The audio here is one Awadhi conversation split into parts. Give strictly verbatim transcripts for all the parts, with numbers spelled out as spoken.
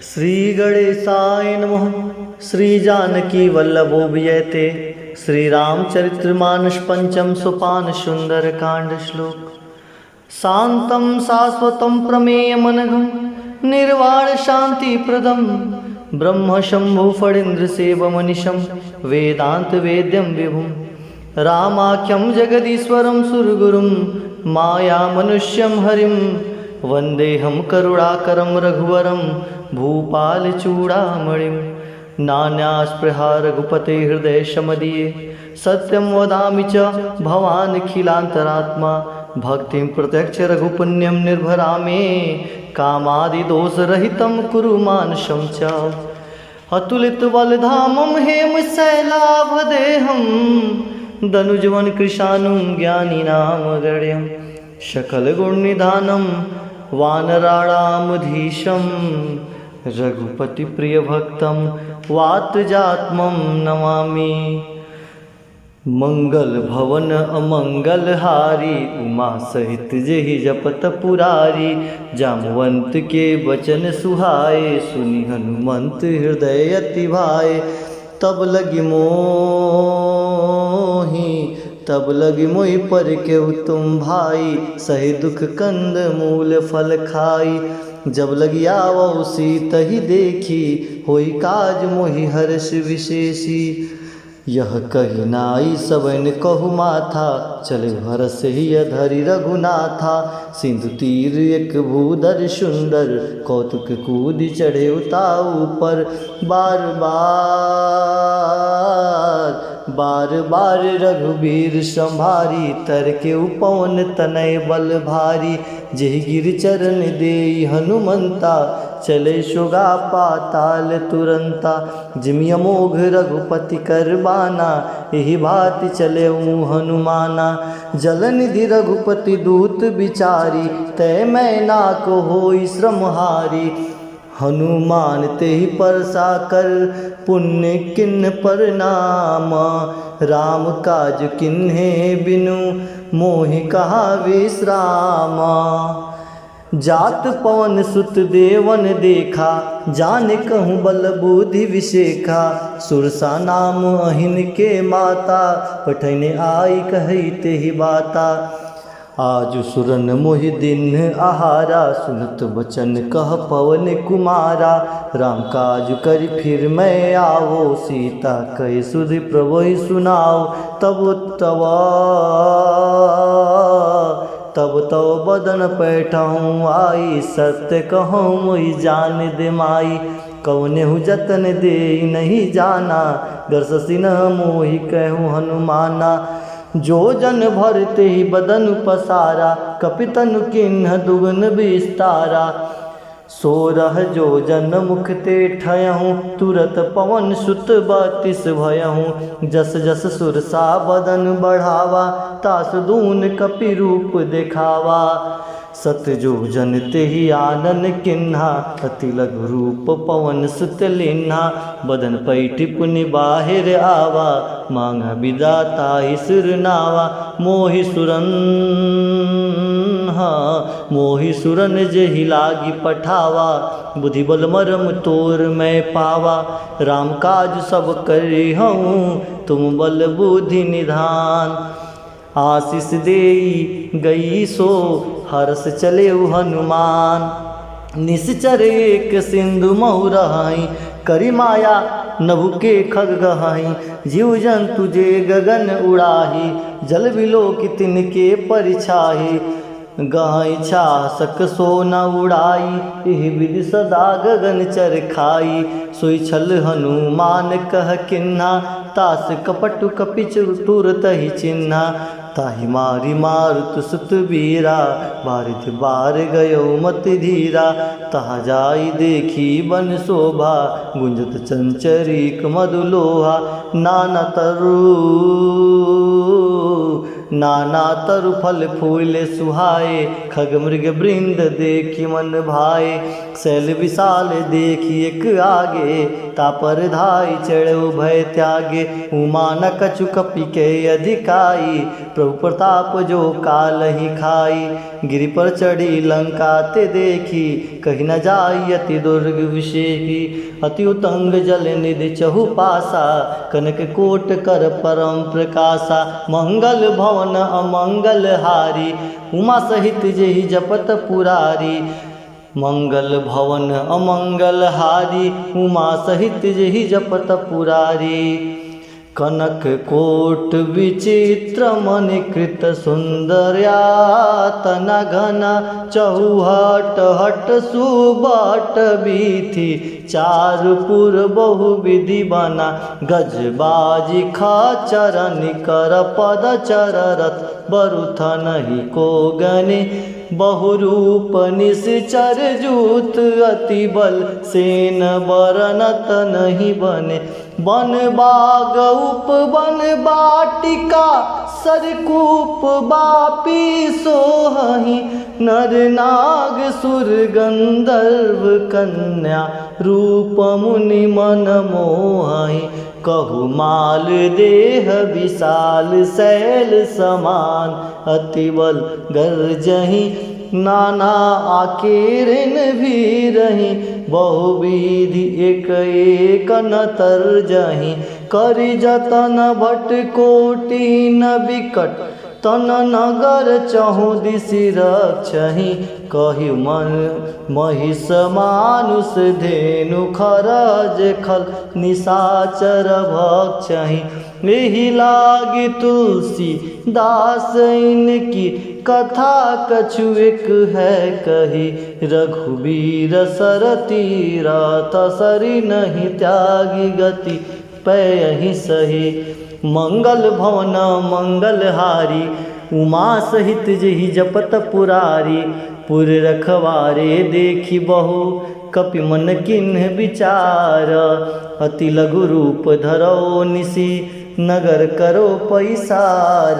श्री गणेशाय नमः। श्री जानकी वल्लभो विजयते। श्री रामचरित्र मानस पंचम सोपान सुंदर कांड श्लोक। शांतं शाश्वतं प्रमेयमनघं निर्वाण शांति प्रदं ब्रह्म शंभु फणींद्र सेवमनिशं वेदांत वेद्यं विभुं रामाख्यं जगदीश्वरं सुरगुरुं मायामनुष्यं हरिं वन्देऽहं करुणाकरं रघुवरं भूपालचूडामणिं। नान्यास्पृहा रघुपते हृदयसमदीये सत्यं वदामि च भवानखिलान्तरात्मा भक्तिं प्रत्यक्ष रघुपुण्यं निर्भरा मे कामादिदोषरहितं कुरु मानसं च। अतुलित बलधामं हेम शैलाभ देहं दनुजवन कृशानुं ज्ञानिनामग्रण्यं सकल गुण निधानं वानराणामधीशं रघुपति प्रिय भक्तं वातजात्मं नमामि। मंगल भवन अमंगल हारी उमा सहित जेहि जपत पुरारी। जामवंत के बचन सुहाए सुनि हनुमंत हृदय अति भाए। तब लगी मोहि तब लगी मोहि पर केहु तुम भाई सहि दुख कंद मूल फल खाई। जब लगी आवउ सीतहि देखी होई काज मोहि हर्ष विशेषी। यह कहि नाई सबन कहु माथा चले हरष हिय धरि रघुनाथा। सिंधु तीर एक भूधर सुंदर कौतुक कूदि चढ़े उताऊ पर। बार बार बार बार रघुबीर संभारी तर केउ पवन तनय बल भारी। जेहि गिर चरण देई हनुमंता चले सोगा पाताल तुरंता। जिमि अमोघ रघुपति कर बाना एहि भाँति चलेउ हनुमाना। जलनिधि रघुपति दूत बिचारी तय मैनाक होई श्रमहारी। हनुमान तेहि परसा कर पुनि किन्ह परनाम। राम काज किन्हे बिनु मोहि कहा विश्राम। जात पवन सुत देवन देखा जान कहूँ बल बुद्धि विशेखा। सुरसा नाम अहिन के माता पठैने आई कहै तेहि बाता। आजु सुरन मोहि दीन्ह आहारा सुनत बचन कह पवन कुमारा। राम काज करि फिर मैं आवो सीता कहि सुधि प्रभुहि सुनाओ। तब तब तब तब बदन पैठहूँ आई सत्य कहूँ मोहि जान दे माई। कवनेहु जतन देई नहीं जाना गरससि न मोहि कहूँ हनुमाना। जो जन भर तेहि बदन पसारा कपि तनु किन्ह दुगुन बिस्तारा। सोरह जो जन मुख ते ठयहूँ तुरत पवन सुत बतिस भयहूँ। जस जस सुरसा बदन बढ़ावा तास दून कपि रूप देखावा। सत जो जन तेहि आनन किन्हा अति लघु रूप पवन सुत लिन्हा। बदन पैठि पुनि बाहिर आवा माँगा बिदा ताहि सुर नावा। मोहि सुरन हाँ मोहि सुरन जेहि लागि पठावा। बुद्धि बल मरम तोर मैं पावा। राम काज सब करिहउँ तुम बल बुद्धि निधान। आसिस देई गई सो हरस चलेउ हनुमान। निसिचर एक सिंधु महु रहइ करि माया नभु के खग गहइ। जीव जंतु जे गगन उड़ाही जल बिलोकि तिनके परिछाही। गहइ छासक सो न उड़ाई इहि बिधि सदा गगन चर खाई। सोइ छल हनुमान कह किन्हा तास कपटु कपि चतुर तहि चिन्हा। ताहि मारि मारुत सुत बीरा बारिधि बार गयो मति धीरा। तहाँ जाइ देखि बन सोभा गुंजत चंचरीक मधु लोहा। नाना तरु नाना तरु फल फूल सुहाए, खग मृग वृंद देखि मन भाए। सैल विशाल देखि एक आगे, तापर धाइ चढ़े उभय त्यागे। उमा न कछु कपि के अधिकाई, प्रभु प्रताप जो कालहि खाई। गिरि पर चढ़ि लंका ते देखि, कहि न जाइ अति दुर्ग विषेखि। अति उतंग जल निधि चहुपासा, कनक कोट कर परम प्रकासा। मंगल भवन अमंगल हारी, उमा सहित जेहि जपत पुरारी। मंगल भवन अमंगल हारी, उमा सहित जेहि जपत पुरारी। कनक कोट विचित्र मणि कृत सुंदर यातना घना, चहुहट हट सुबट बीथि चारु पुर बहु विधि बना। गज बाजि खच्चर निकर पद चर रथ बरु थनहि को गने। बहु रूप निसिचर जूत अति बल सेन बरनत नहि बने। बन बाग उपबन बाटिका सरकूप बापी सोहहि। नर नाग सुर गंधर्व कन्या रूप मुनि मन मोहहि। कहु माल देह विशाल सैल समान अति बल गर्जहि। नाना आकीर्ण भीरहि बहुविधि एक एक न तर्जहि। करि जतन भट कोटि न विकट तन नगर चहुँ दिसि रक्षहि। कहि मन महिष मानुष धेनु खरज खल निसाचर भक्षहि। एहि लागि तुलसीदास इनकी कथा कछु एक है कही। रघुबीर सर तीरथ सरि नहि त्यागी गति पयहि सही। मंगल भवन मंगल हारी, उमा सहित जेहि जपत पुरारी। पुर रखवारे देखि बहु कपि मन कीन्ह विचार। अति लघु रूप धरो निसि नगर करो पैसार।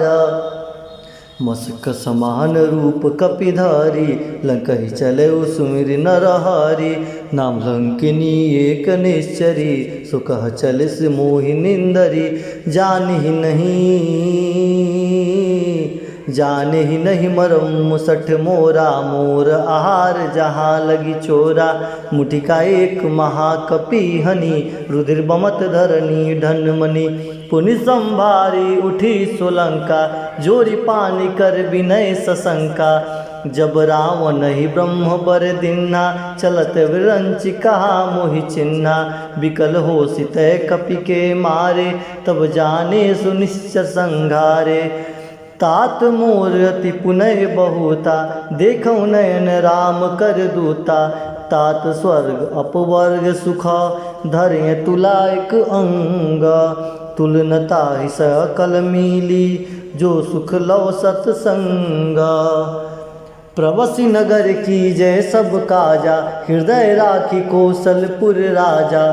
मसक समान रूप कपि धारी, लंकहि चले सुमिरि नर हारी। नाम लंकिनी एक निश्चरी, सो कह चलिस मोहि निंदरी। जानहि नहीं, जानहि नहीं मरम मुसठ मोरा, मोर आहार जहाँ लगी चोरा। मुठिका एक महाकपि हनी, रुधिर बमत धरनी ढन मनी। पुनि संभारी उठी सो लंका, जोरि पानि कर विनय ससंका। जब रावनहि ब्रह्म बर दिन्हा, चलत विरंचि कहा मोहि चिन्हा। विकल होसि तै कपि के मारे, तब जाने सो निश्चर संघारे। तात मोर अति पुनय बहुता, देखउ नयन राम कर दूता। तात स्वर्ग अपवर्ग सुख, धरें तुला एक अंग। तुल न ताहि सकल मिली, जो सुख लव सतसंग। प्रवसि नगर कीजै सब काजा, हृदय राखि कोसलपुर राजा।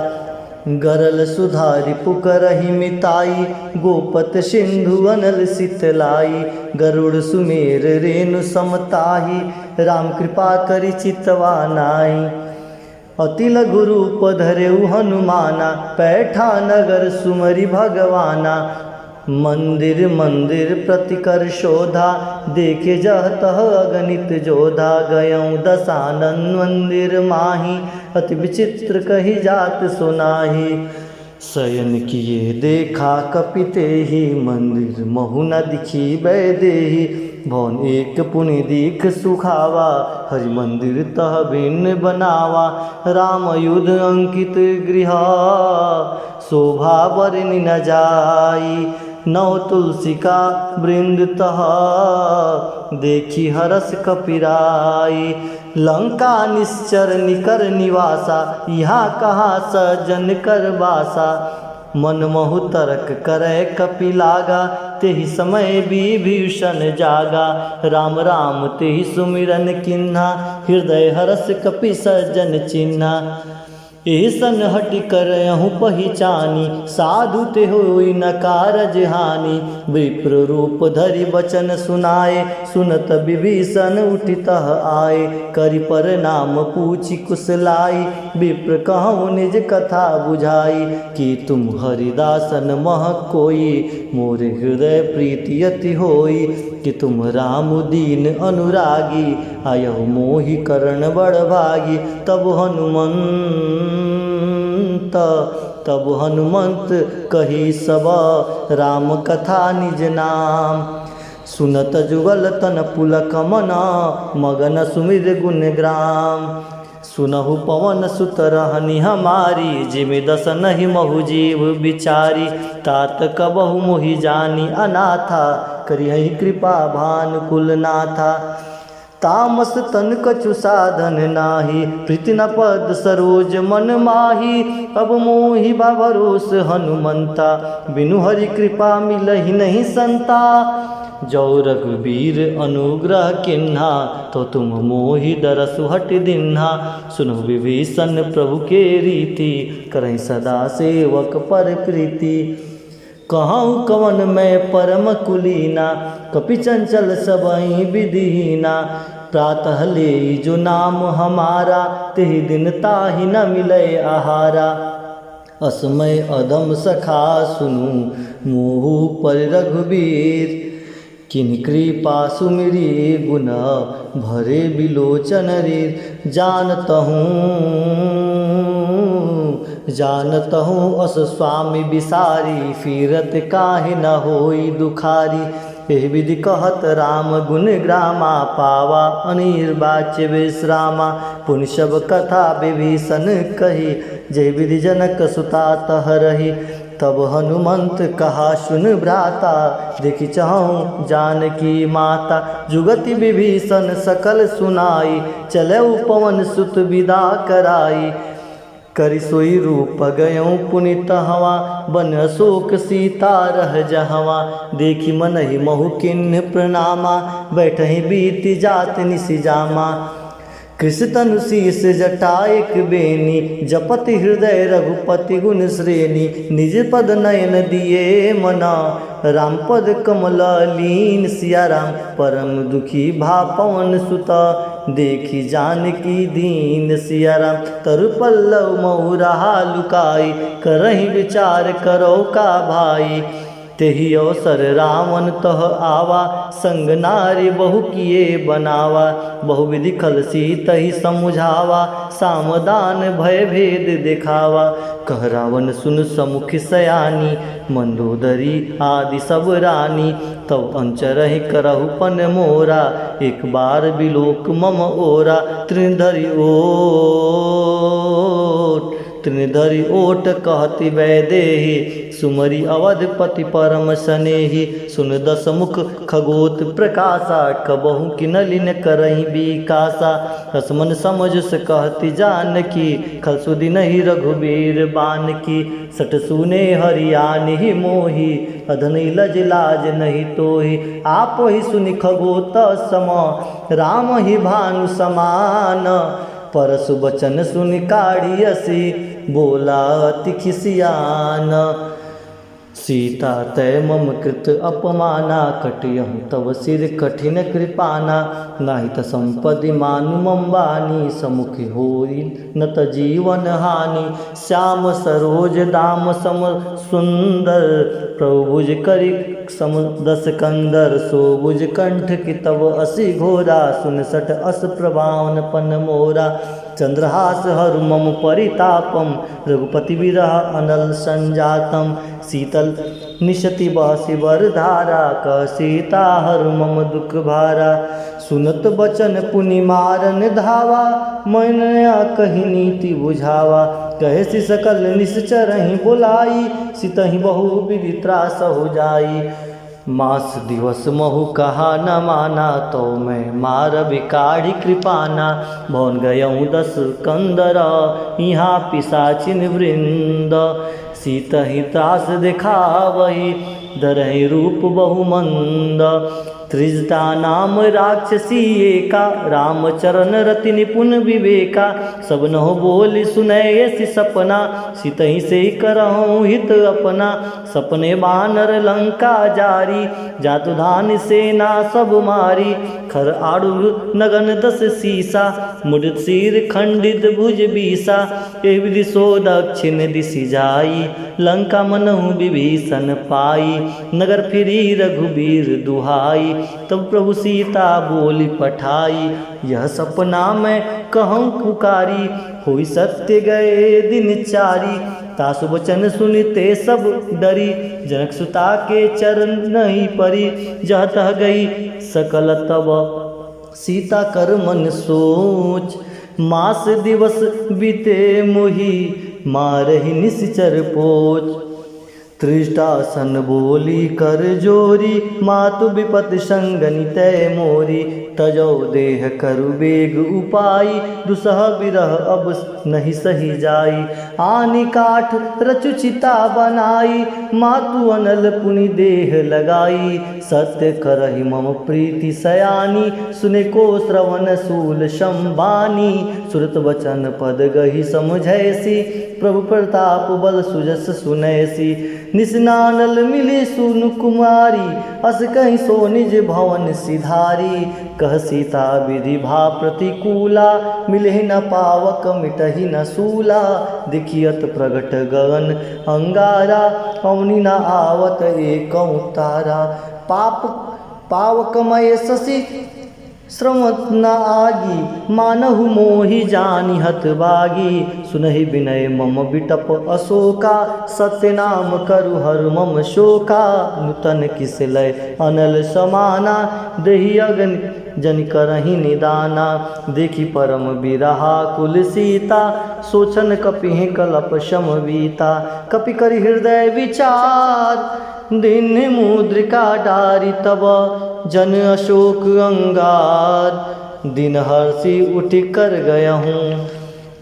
गरल सुधा रिपु करहि मिताई, गोपत सिंधु अनल सितलाई। गरुड़ सुमेर रेणु सम ताहि, राम कृपा करि चितवा नाई। अति लघु रूप धरेउ हनुमाना, पैठा नगर सुमरि भगवाना। मंदिर मंदिर प्रति कर शोधा, देखे जह तह अगणित जोधा। गयउ दसानन मंदिर माहि, अति विचित्र कहि जात सो नाहि। शयन किए देखा कपि तेहि, मंदिर महु न दिखिबै देहि। भवन एक पुनि दीख सुखावा, हरि मंदिर तह भिन्न बनावा। राम युध अंकित गृह, शोभा बरनि न जाई। नव तुलसिका वृंद तह, देखि हरष कपिराई। लंका निश्चर निकर निवासा, इहाँ कहा सज्जन कर बासा। मन महु तरक करै कपि लागा, तेहि समय विभीषण जागा। राम राम तेहि सुमिरन किन्हा, हृदय हरष कपि सज्जन चिन्हा। एहसन हटि करयहुँ पहिचानी, साधु ते होई न कारज हानि। विप्र रूप धरि बचन सुनाए, सुनत विभीषण उठि तह आए। करि प्रणाम पूछि कुशलाइ, विप्र कहउँ निज कथा बुझाइ। कि तुम हरिदासन मह कोई, मोरे हृदय प्रीति अति होई। कि तुम राम दीन अनुरागी, आयहु मोहि करण बड़ भागी। तब हनुमंत, तब हनुमंत कही सब, राम कथा निज नाम। सुनत जुगल तन पुलक मन, मगन सुमिर गुण ग्राम। सुनहु पवन सुत रहनि हमारी, जिमि दसनहिं महु जीव बिचारी। तात कबहु मोहि जानि अनाथा, करिहैं कृपा भानुकुल नाथा। तामस तन कछु साधन नाहीं, प्रीति न पद सरोज मन माही। अब मोहि बा भरोस हनुमंता, बिनु हरि कृपा मिलहि नहीं संता। जौ रघुबीर अनुग्रह किन्हा, तो तुम मोहि डरसु हटि दिन्हा। सुनहु विभीषण प्रभु के रीति, करहिं सदा सेवक पर प्रीति। कहउँ कवन मैं परम कुलीना, कपि चंचल सबहिं विधिहीना। प्रातः लेइ जो नाम हमारा, तेहि दिन ताहि न मिलै आहारा। असमय अधम सखा सुनु मोहु परि रघुबीर। किन्हि कृपा सुमिरि गुन भरे बिलोचन रीर। जानतहु, जानतहु अस स्वामी बिसारी, फिरत काहे न होई दुखारी। एहि विधि कहत राम गुण ग्रामा, पावा अनिर्वाच्य विश्रामा। पुनि सब कथा विभीषण कही, जेहि विधि जनक सुता तह रही। तब हनुमंत कहा सुन भ्राता, देखि चहउँ जानकी माता। जुगति विभीषण सकल सुनाई, चलउ पवन सुत बिदा कराई। करि सोइ रूप गयउँ पुनि तहवाँ, बन अशोक सीता रह जहवाँ। देखि मनहि महु किन्ह प्रणामा, बैठहिं बीति जात निसि जामा। कृष तनु शीश जटा एक बेनी, जपति हृदय रघुपति गुण श्रेणी। निज पद नयन दिए मना, राम पद कमल लीन। सिया राम परम दुखी भा पवन सुत, देखि जानकी दीन। सिया राम तरु पल्लव महुरहा लुकाई, करहिं विचार करौ का भाई। तेहि अवसर रावण तह आवा, संग नारी बहु किए बनावा। बहुविधि खल सीतहि समुझावा, सामदान भय भेद देखावा। कह रावण सुन समुख सयानी, मंदोदरी आदि सब रानी। तब अंचरहि करहु पन मोरा, एक बार बिलोक मम ओरा। तृण धरि ओट, तृण धरि ओट कहति वैदेही, सुमरि अवधपति परम सनेही। सुन दस मुख खगोत प्रकासा, कबहु किनलिन करहिं बिकासा। अस मन समझ सु कहति जानकी, खल सु दीन्हि रघुबीर बानकी। सट सूने हरि आनहि मोहि, अधनि लज लाज नहि तोहि। आपहि सुनि खगोत सम, रामहि भानु समान। परसु बचन सुनि काढ़ि असि, बोला अति खिसियान। सीता तै मम कृत अपमाना, कटियहु तव सिर कठिन कृपाना। नाहि त संपदि मानु मम बानी, समुख होई न त जीवन हानि। श्याम सरोज दाम सम सुंदर, प्रभु भुज करि सम दस कंदर। सो भुज कंठ की तव असि घोरा, सुन सट अस प्रभावन पन मोरा। चंद्रहास हरु मम परितापम, रघुपति विरह अनल संजातम। शीतल निशति बहसि वर धारा, कह सीता हरु मम दुख भारा। सुनत बचन पुनि मारन धावा, मनया कहि नीति बुझावा। कहेसि सकल निसचरहिं बोलाई, सितहिं बहु विधि त्रासहु जाई। मास दिवस महु कहा न माना, तौ मैं मारबि काढ़ि कृपाना। भवन गयउँ दस कंदर, इहाँ पिसाचिन वृंद। सीतहिं त्रास देखावही, धरहिं रूप बहु मंद। त्रिजटा नाम राक्षसी एका, रामचरण रति निपुण विवेका। सब नहु बोलि सुनैसि सपना, सितहि सेहि करहु हित अपना। सपने बानर लंका जारी, जातु धान सेना सब मारी। खर आड़ुर नगन दस सीसा, मुड़ित शीर खंडित भुज बीसा। एहि विधि सो दक्षिण दिसि जाई, लंका मनहु विभीषण पाई। नगर फिरी रघुबीर दुहाई, तब प्रभु सीता बोलि पठाई। यह सपना मैं कहूँ पुकारी, होई सत्य गए दिन चारी। तासु वचन सुनि ते सब डरी, जनक सुता के चरण नहीं परी। जह तह गई सकल तब सीता कर मन सोच, मास दिवस बीते मोहि मारहि निसिचर पोच। त्रिजटा सन बोली कर जोरी, मातु विपत संगनि तै मोरी। तजौ देह करु बेग उपाई, दुसह विरह अब नहीं सहि जाई। आनि काठ रचु चिता बनाई, मातु अनल पुनि देह लगाई। सत्य करहि मम प्रीति सयानी, सुने को श्रवण सूल संबानी। सुरत वचन पद गहि समुझैसी, प्रभु प्रताप बल सुजस सुनैसी। निस नानल मिली सुन कुमारी, अस कहि सो निज भवन सिधारी। कह सीता विधि भा प्रतिकूला, मिलहि न पावक मिटहि न सूला। देखि अत प्रगट गगन अंगारा, अवनि न आवत एकौ तारा। पाप पावक मय शशि श्रवत न आगी, मानहु मोहि जानि हत बागी। सुनहि विनय मम बिटप अशोका, सत्य नाम करु हरु मम शोका। नूतन किस लय अनल समाना, देहि अगन जनि करहिं निदाना। देखि परम बिरहाकुल सीता, सोचन कपिहिं कलप सम बीता। कपि करि हृदय विचार, दीन्ह मुद्रिका डारि तब, जन अशोक अंगार। दीन हर्षि उठि कर गयहूँ,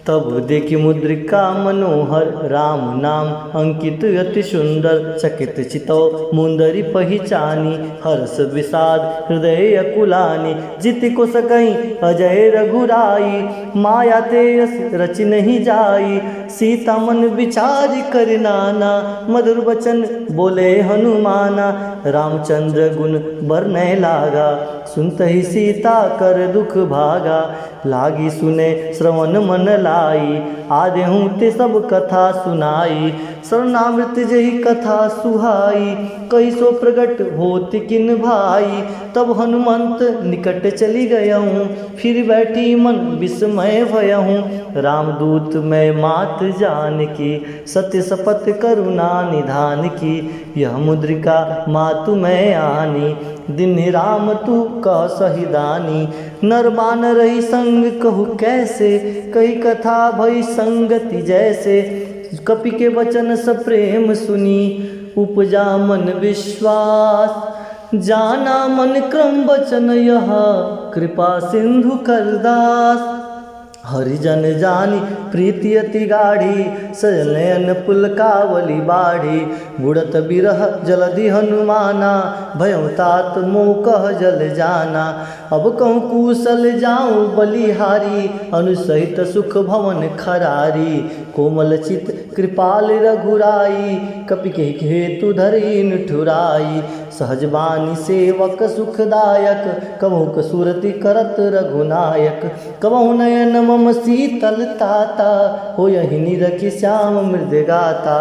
तब देखि मुद्रिका मनोहर। राम नाम अंकित अति सुंदर, चकित चितौ मुंदरि पहिचानी। हर्ष विषाद हृदय अकुलानी, जिति को सकहीं अजय रघुराई। माया तेजस रचि नहीं जाई, सीता मन विचारि करि नाना। मधुर वचन बोले हनुमाना, रामचंद्र गुन बरनय लागा। सुनतहि सीता कर दुख भागा, लागी सुने श्रवण मन लाई। आदेहूँ ते सब कथा सुनाई, सरनामृत जहि कथा सुहाई। कहि सो प्रगट होत किन भाई, तब हनुमंत निकट चलि गयहूँ। फिरि बैठी मन विस्मय भयहूँ, रामदूत मय मात जानकी। सत्य सपथ करुणा निधानकी, यह मुद्रिका मातु मय आनी। दीन्ह राम तू कह सही दानी, नर बानरहि संग कहु कैसे। कही कथा भई संगति जैसे, कपि के वचन सप्रेम सुनी। उपजा मन विश्वास, जाना मन क्रम वचन यह, कृपा सिंधु करदास। हरि जन जानि प्रीति अति गाढ़ी, सजल नयन पुलकावली बाढ़ी। बुड़त बिरह जलधि हनुमाना, भयउ तात मोकह जल जाना। अब कहूँ कूसल जाउँ बलिहारी, अनुसहित सुख भवन खरारी। कोमल चित कृपाल रघुराई, कपि के हेतु धरिन ठुराई। सहज बानी सेवक सुखदायक, कबहुँक सुरति करत रघुनायक। कबहुँ नयन मम सीतल ताता, होयहि निरखि श्याम मृद गाता।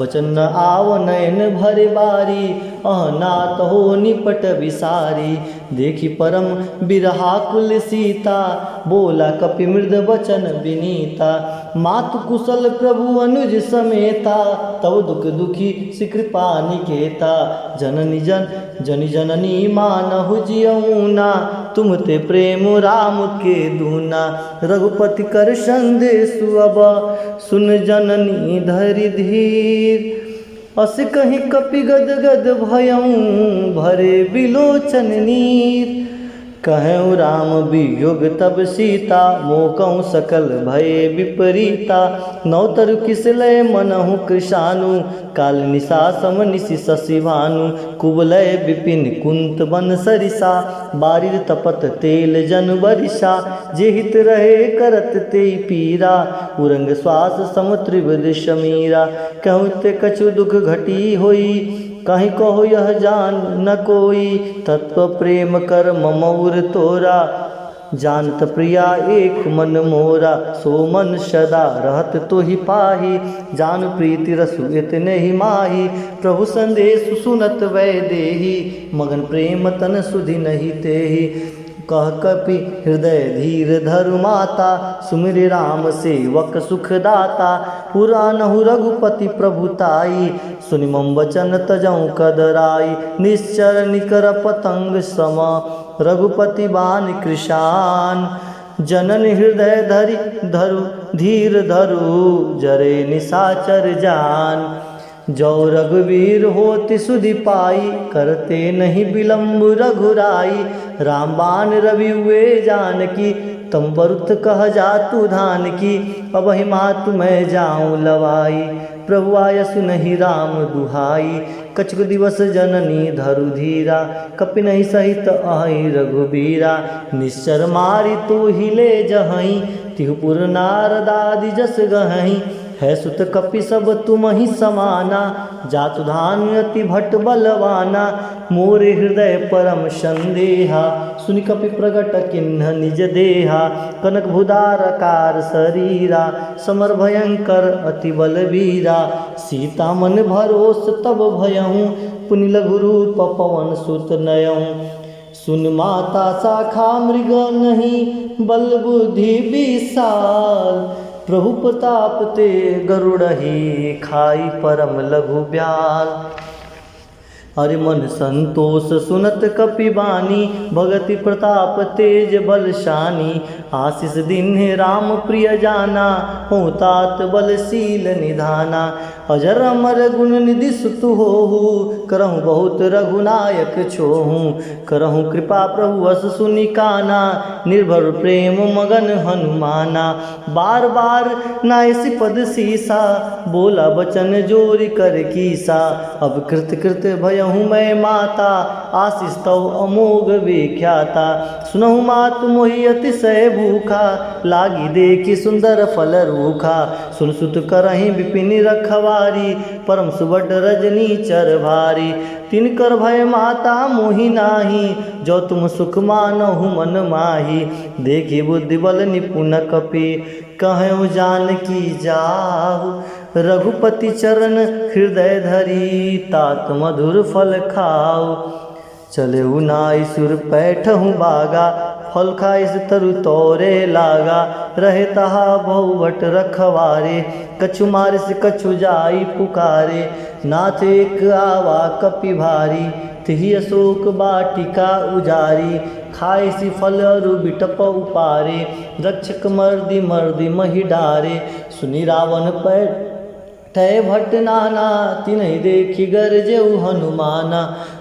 वचन न आव नयन भरे बारी, अह नाथ हो निपट विसारी। देखि परम बिरहाकुल सीता, बोला कपि मृद वचन विनीता। मातु कुशल प्रभु अनुज समेता, तव दुख दुखी सि कृपा निकेता। जननी जन जनि जननी मानहु जियउना, तुम ते प्रेम राम के दूना। रघुपति कर संदेसु अब, सुन जननी धरि धीर। अस कहि कपि गद गद भयउँ, भरे बिलोचन नीर। कहेउ राम वियोग तब सीता, मोकहु सकल भय विपरीता। नव तरु किस लय मनहु कृशानु, काल निशा सम निशि शशि भानु। कुवलय विपिन कुंत बन सरिसा, बारिर तपत तेल जनु बरिसा। जे हित रहे करत तेइ पीरा, उरंग श्वास सम त्रिविध समीरा। कहूँ ते कछु दुख घटी होई, कहीं कहो यह जान न कोई। तत्व प्रेम कर मम उर तोरा, जानत प्रिया एक मन मोरा। सो मन सदा रहत तोहि पाही, जान प्रीति रसु इतने ही माही। प्रभु संदेश सुनत वैदेही, मगन प्रेम तन सुधि नहीं तेही। कह कपि हृदय धीर धरु माता, सुमिरि राम सेवक सुख दाता। पुरानहु रघुपति प्रभु ताई, सुनि मम वचन तजहु कदराई। निश्चर निकर पतंग सम, रघुपति बान कृशान। जनन हृदय धरि धरु धीर धरु, जरे निशाचर जान। जो रघुवीर होति सुधि पाई, करते नहीं विलंब रघुराई। राम बान रवि हुए जानकी, तम बरुत कह जातु धानकी। अबहि मातु मैं जाऊं लवाई, प्रभु आय सुनहि राम दुहाई। कछुक दिवस जननी धरु धीरा, कपि नहीं सहित अहइ रघुबीरा। निश्चर मारि तोहि ले जहइ, तिहुपुर नारदादि जस गहइ। है सुत कपि सब तुमहि समाना, जातु धान अति भट बलवाना। मोरे हृदय परम संदेहा, सुनि कपि प्रगट किन्ह निज देहा। कनक भुदार कार सरीरा, समर भयंकर अति बलवीरा। सीता मन भरोस तब भयहु, पुनि लघु रूप पवन सुत नयहु। सुन माता शाखा मृग नहीं बल बुद्धि विशाल। प्रभु प्रताप ते गरुड़हि खाई परम लघु ब्याल। अरे मन संतोष सुनत कपि बानी, भगति प्रताप तेज बल शानी। आशीष दीन्हे राम प्रिय जाना, हों तात बल शील निधाना। अजर अमर गुण निधि सुत होहु, करहु बहुत रघुनायक छोहु। करहु कृपा प्रभु अस सुनि काना, निर्भर प्रेम मगन हनुमाना। बार बार नायसि पद सीसा, बोला बचन जोरि कर कीसा। अब कृत कृत भयहु मैं माता, आशीष तव अमोघ विख्याता। सुनहु मातु मोहि अतिशय भूखा, लागी देखि सुंदर फल रूखा। सुन सुत करहिं विपिन रखवारी, परम सुभट रजनीचर भारी। तिनकर भय माता मोहि नाही, जो तुम सुख मानहु मन माही। देखि बुद्धि बल निपुन कपि, कहेउ जानकी जाहु। रघुपति चरण हृदय धरी, तात मधुर फल खाउ। चलेउ नाइ सुर पैठहु बागा, फल खाइस तरु तोरे लागा। रहे तहा बहु भट रखवारे, कछु मारिस कछु जाई पुकारे। नाथ एक आवा कपि भारी, तिहि अशोक बाटिका उजारी। खाइसि फल अरु बिटप उपारे, रक्षक मर्दि मर्दि महि डारे। सुनि रावण पै ठय भट नाना, तिनहि देखि गरजेउ हनुमाना।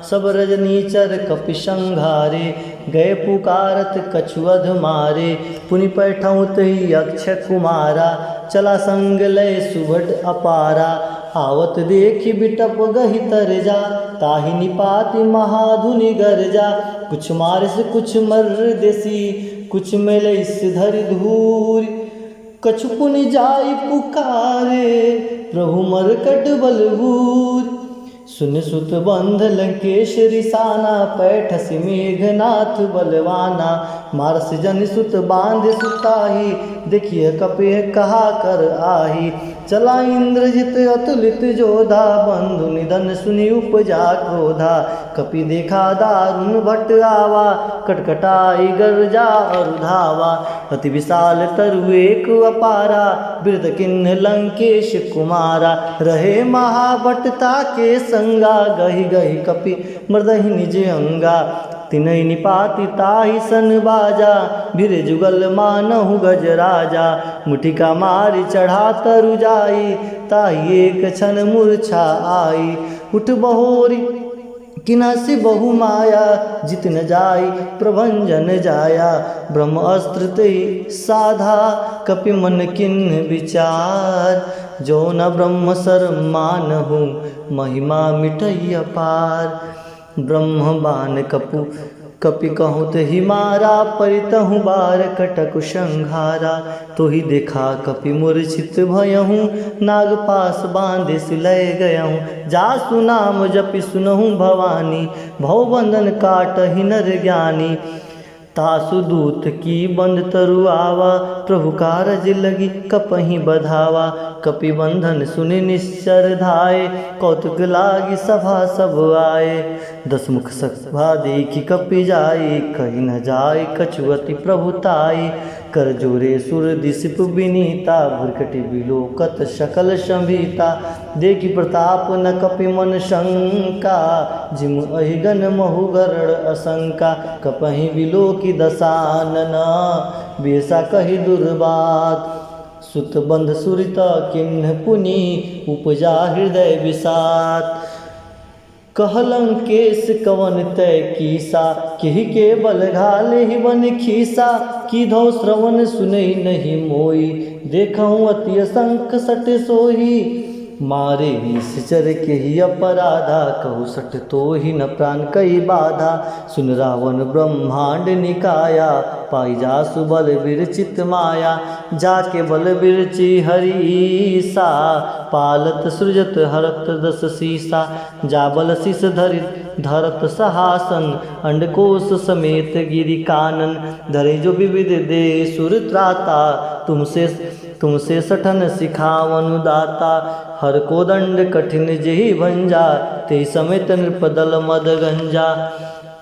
सब रजनीचर कपि संघारे, गए पुकारत कछु अध मारे। पुनि पैठउँ तही अक्षय कुमारा, चला संग लय सुभट अपारा। आवत देखि बिटप गहि तरजा, ताहि निपाति महाधुनि गरजा। कुछ मारिस कुछ मर्र देसी, कुछ मेलइस धरि धूरि। कछु पुनि जाई पुकारे, प्रभु मरकट बलबूर। सुन सुत बंध लंकेश रिसाना, पैठसि मेघनाथ बलवाना। मारसि जनि सुत बांधि सुताही, देखिह कपिह कहा कर आही। चला इंद्रजित अतुलित जोधा, बंधु निधन सुनि उपजा क्रोधा। कपि देखा दारुन भट आवा, कटकटाई गरजा अरु धावा। अति विशाल तरु एक अपारा, बिरद किन्ह लंकेश कुमारा। रहे महाभट ताके संगा, गहि गहि कपि मृदहि निज अंगा। तिनहि निपाति ताहि सन बाजा, भिर जुगल मानहु गजराजा। मुठिका मारि चढ़ा तरु जाई, ताहि एक छन मूर्छा आई। उठ बहोरि किन्हसि बहु माया जित न जाई, प्रभंजन जाया। ब्रह्म अस्त्र तेहि साधा, कपि मन किन्ह विचार। जो न ब्रह्म सर मानहु, महिमा मिटई अपार। ब्रह्म बान कपु कपि कहूँ तेहि मारा, परितहु बार कटकु संघारा। तोहि देखा कपि मूर्छित भयहु, नाग पास बाँधि सु लय गयहु। जासु नाम जपि सुनहु भवानी, भव बंधन काटहि नर ज्ञानी। तासु दूत की बंध तरु आवा, प्रभु कारज लगी कपहि बधावा। कपि बंधन सुनि निश्चर धाय, कौतुक लागि सभा सब आए। दस मुख सभा देखि कपि जाय, कहि न जाय कछु अति प्रभु ताय। कर जोरे सुर दिसिप बिनीता, भुरकटि बिलोकत सकल संभीता। देखि प्रताप न कपि मन शंका, जिम अहिगन महु गरड़ असंका। कपहि बिलोकि दसानन, बेसा कहि दुर्बात। सुत बंध सुरित किन्ह पुनि, उपजा हृदय विषात। कह लंकेस कवन तय कीसा, किहि के बल घालेहि बन खीसा। कीधौ श्रवण सुनई नहीं मोई, देखहु अति असंक सट सोई। मारे निशिचर केहि अपराधा, कहु सट तोहि न प्रान कई बाधा। सुन रावन ब्रह्मांड निकाया, पाई जासु बल बिरचित माया। जाके बल बिरचि हरि ईसा, पालत सृजत हरत दस सीसा। जा बल शीश धरि धरत सहासन, अंडकोश समेत गिरि कानन। धरे जो विविध देसुर त्राता, तुमसे तुमसे सठन सिखावनु दाता। हर को दंड कठिन जेहि भंजा, तेहि समेत नृप दल मद गंजा।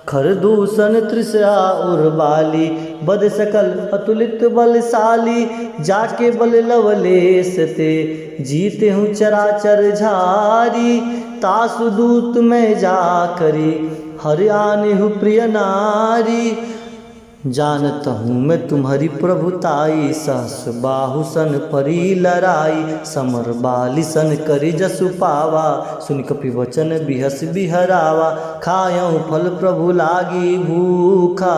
खर दूषण तृषा उर बाली, बध सकल अतुलित बलशाली। जाके बल लवलेस ते, जीतेहु चराचर झारी। तासु दूत मैं जा करी, हरि आनेहु प्रिय नारी। जानत हूँ मैं तुम्हरी प्रभुताई, सहस बाहु सन परी लड़ाई। समर बालि सन करि जसु पावा, सुनि कपि वचन बिहसि बिहरावा। खायउ फल प्रभु लागि भूखा,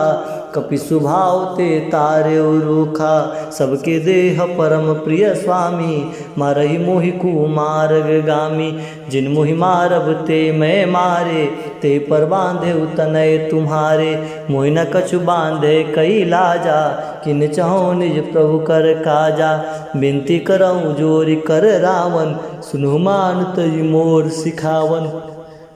कपि सुभाव ते तारेउ रूखा। सबके देह परम प्रिय स्वामी, मारहि मोहि कुमारग गामी। जिन मोहि मारब ते मैं मारे, ते पर बाँधेउ तनय तुम्हारे। मोहि न कछु बाँधे कई लाजा, किन चहउ निज प्रभु कर काजा। बिनती करउँ जोरि कर रावन, सुनहु मान तजि मोर सिखावन।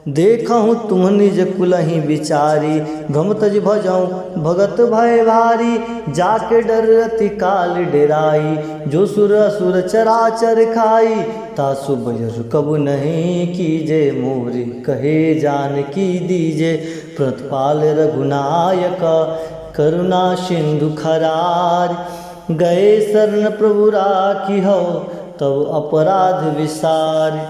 देखहु तुम निज कुलहि बिचारी, भ्रम तजि भजउँ भगत भय भारी। जाके डर अति काल डेराई, जो सुर असुर चराचर खाई। तासु भय कबहुँ नहीं कीजे, मोरि कहे जानकी दीजे। प्रतपाल रघुनायक करुणा सिंधु खरार। गए शरण प्रभु राखिहउ तब अपराध विसार।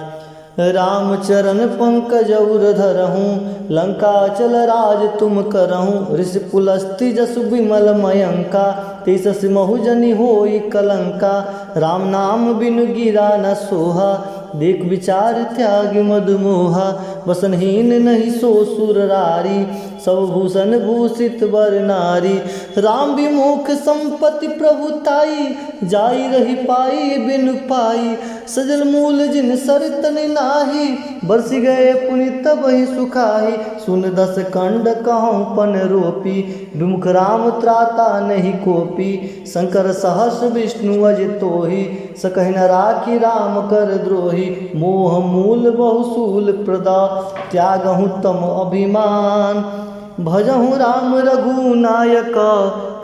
रामचरण पंकज उर धरहु, लंकाचल राज तुम करहु। ऋषि पुलस्त्य जसु विमल मयंका, तेसस महु जनि होई कलंका। राम नाम बिनु गिरा न सोहा, देख विचार त्याग मद मोहा। वसनहीन नहीं सो सुर रारी, सब भूषण भूषित बर नारी। राम विमुख संपत्ति प्रभु ताई, जाई रहि पाई बिनु पाई। सजल मूल जिन सर तन नाही, बरसि गए पुनि तबहिं सुखाही। सुन दस कंड कहउँ पन रोपी, विमुख राम त्राता नहीं कोपी। शंकर सहस विष्णु अजि तोही, सकहि न राखी राम कर द्रोही। मोह मूल बहु शूल प्रदा, त्यागहु तम अभिमान। भजहु राम रघुनायक,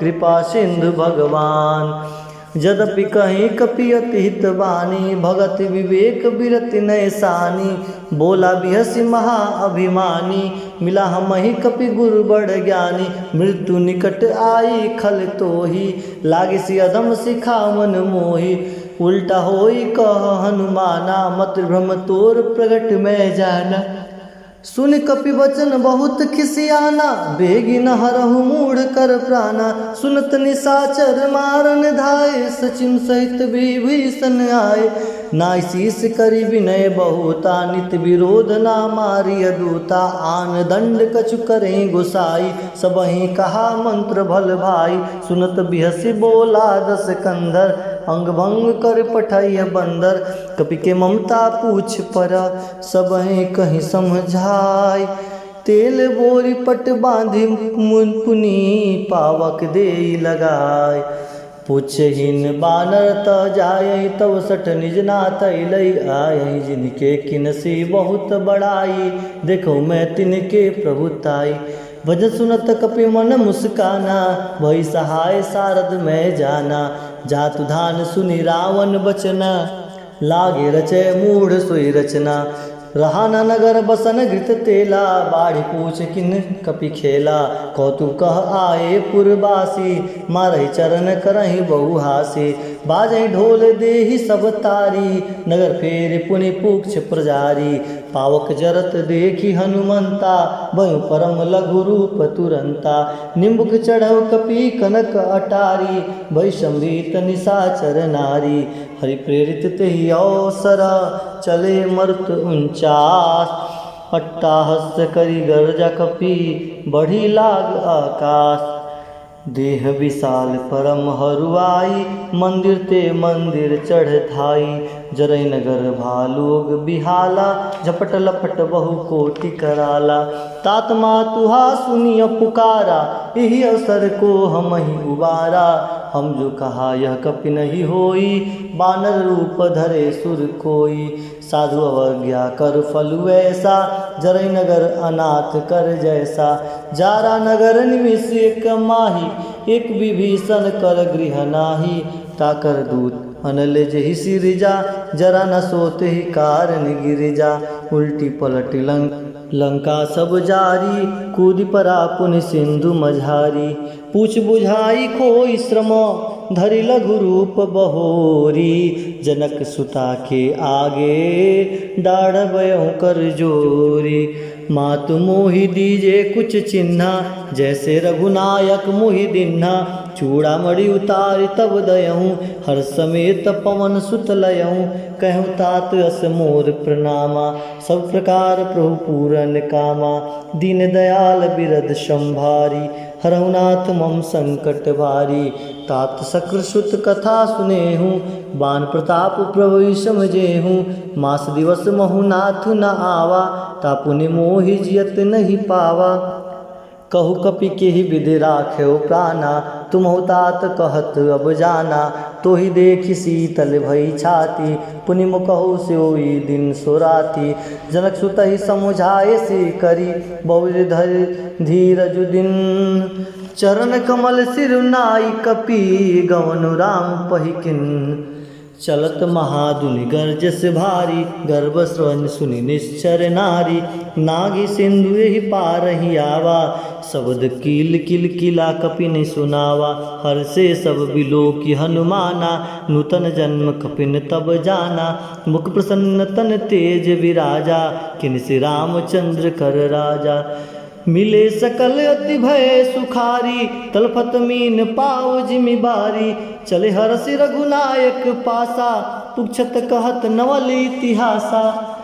कृपा सिंधु भगवान। जदपि कही कपि अति हित बानी, भगत विवेक बिरति नय सानी। बोला बिहसि महा अभिमानी, मिला हमहिं कपि गुर बड़ ज्ञानी। मृत्यु निकट आई खल तोही, लागिसि अधम सिखावन मोही। उल्टा होई कह हनुमाना, मत भ्रम तोर प्रगट मैं जाना। सुनि कपि वचन बहुत खिसियाना, बेगिन हरहु मूढ़ कर प्राना। सुनत निसाचर मारन धाय, सचिन सहित विभीषन आय। नाय शीस करि विनय बहुता, नित विरोध ना मारिय दूता। आन दंड कछु करें गोसाई, सबहिं कहा मंत्र भल भाई। सुनत बिहसि बोला दस कंधर, अंग भंग कर पठाइय बंदर। कपि के ममता पूछ पर, सबहिं कहि समझाय। तेल बोरि पट बाँधि मु-, पुनि पावक देइ लगाय। पुछहिन बानर त जाय, तव सठ निज नाथ अइलइ आय। जिनके किनसि बहुत बड़ाई, देखउ मैं तिनके प्रभुताई। वचन सुनत कपि मन मुस्काना, भई सहाय सारद मैं जाना। जातु धान सुनि रावन बचना, लागे रचय मूढ़ सोई रचना। रहा न नगर बसन घृत तेला, बाढ़ि पूछ किन्ह कपि खेला। कौतुक कह आए पुरबासी, मारहि चरन करहिं बहुहासी। बाजहिं ढोल देहि सब तारी, नगर फेरि पुनि पूछ पुजारी। पावक जरत देखि हनुमंता, भयउ परम लघु रूप तुरंता। निम्बुक चढ़उ कपि कनक अटारी, भई संभीत निसाचर नारी। हरि प्रेरित तेहि अवसर, चले मरुत उनचास। अट्टाहस करि गर्जा कपि, बढ़ि लाग आकास। देह विशाल परम हरुआई, मंदिर ते मंदिर चढ़ धाई। जरई नगर भालुग बिहाला, झपट लपट बहु कोटि कराला। तात मातुहा सुनिय पुकारा, इहि अवसर को हमहिं उबारा। हम जो कहा यह कपि नहीं होई, बानर रूप धरे सुर कोई। साधु अवज्ञा कर फल वैसा, जरई नगर अनाथ कर जैसा। जारा नगर निमिष एक माही, एक विभीषण कर गृह नाही। ताकर दूत अनल जेहि सिरिजा, जरा न सोत ही कारण गिरिजा। उलटि पलटि लंक-, लंका सब जारी, कूदि परा पुनि सिंधु मझारी। पूछ बुझाई खोई श्रम, धरि लघु रूप बहोरी। जनक सुता के आगे, डाढ़ बयहु कर जोरी। मातु मोहि दीजे कुछ चिन्हा, जैसे रघुनायक मोहि दिन्हा। चूड़ामणि उतारि तब दयहु, हर समेत पवन सुत लयहु। कहु तात अस मोर प्रणामा, सब प्रकार प्रभु पूरन कामा। दीन दयाल बिरद संभारी, हरहु नाथ मम संकट भारी। तात शक्र सुत कथा सुनेहु, बान प्रताप प्रभु विषम जेहु। मास दिवस महु नाथ न आवा, तापुनि मोहि जियत नहीं पावा। कहु कपि केहि विधि राखेउ प्राना, तुमहु तात कहत अब जाना। तोहि देखि शीतल भई छाती, पुनि मुकहु सोई दिन सो राती। जनक सुतहि समुझाए सिर करी, बहुरि धरि धीरजु दिन। चरण कमल सिरु नाई कपि, गवनु राम पहिकिन। चलत महाधुनि गरजस भारी, गर्भ श्रवण सुनि निश्चर नारी। नागि सिंधु एहि पारहि आवा, शब्द कील किल किला कपिन सुनावा। हर्षे सब बिलोकि हनुमाना, नूतन जन्म कपिन तब जाना। मुख प्रसन्न तन तेज विराजा, किनसि रामचंद्र कर राजा। मिले सकल अति भय सुखारी, तलफत मीन पाव जिमि बारी। चले हरषि रघुनायक पासा, पूछत कहत नवल इतिहासा।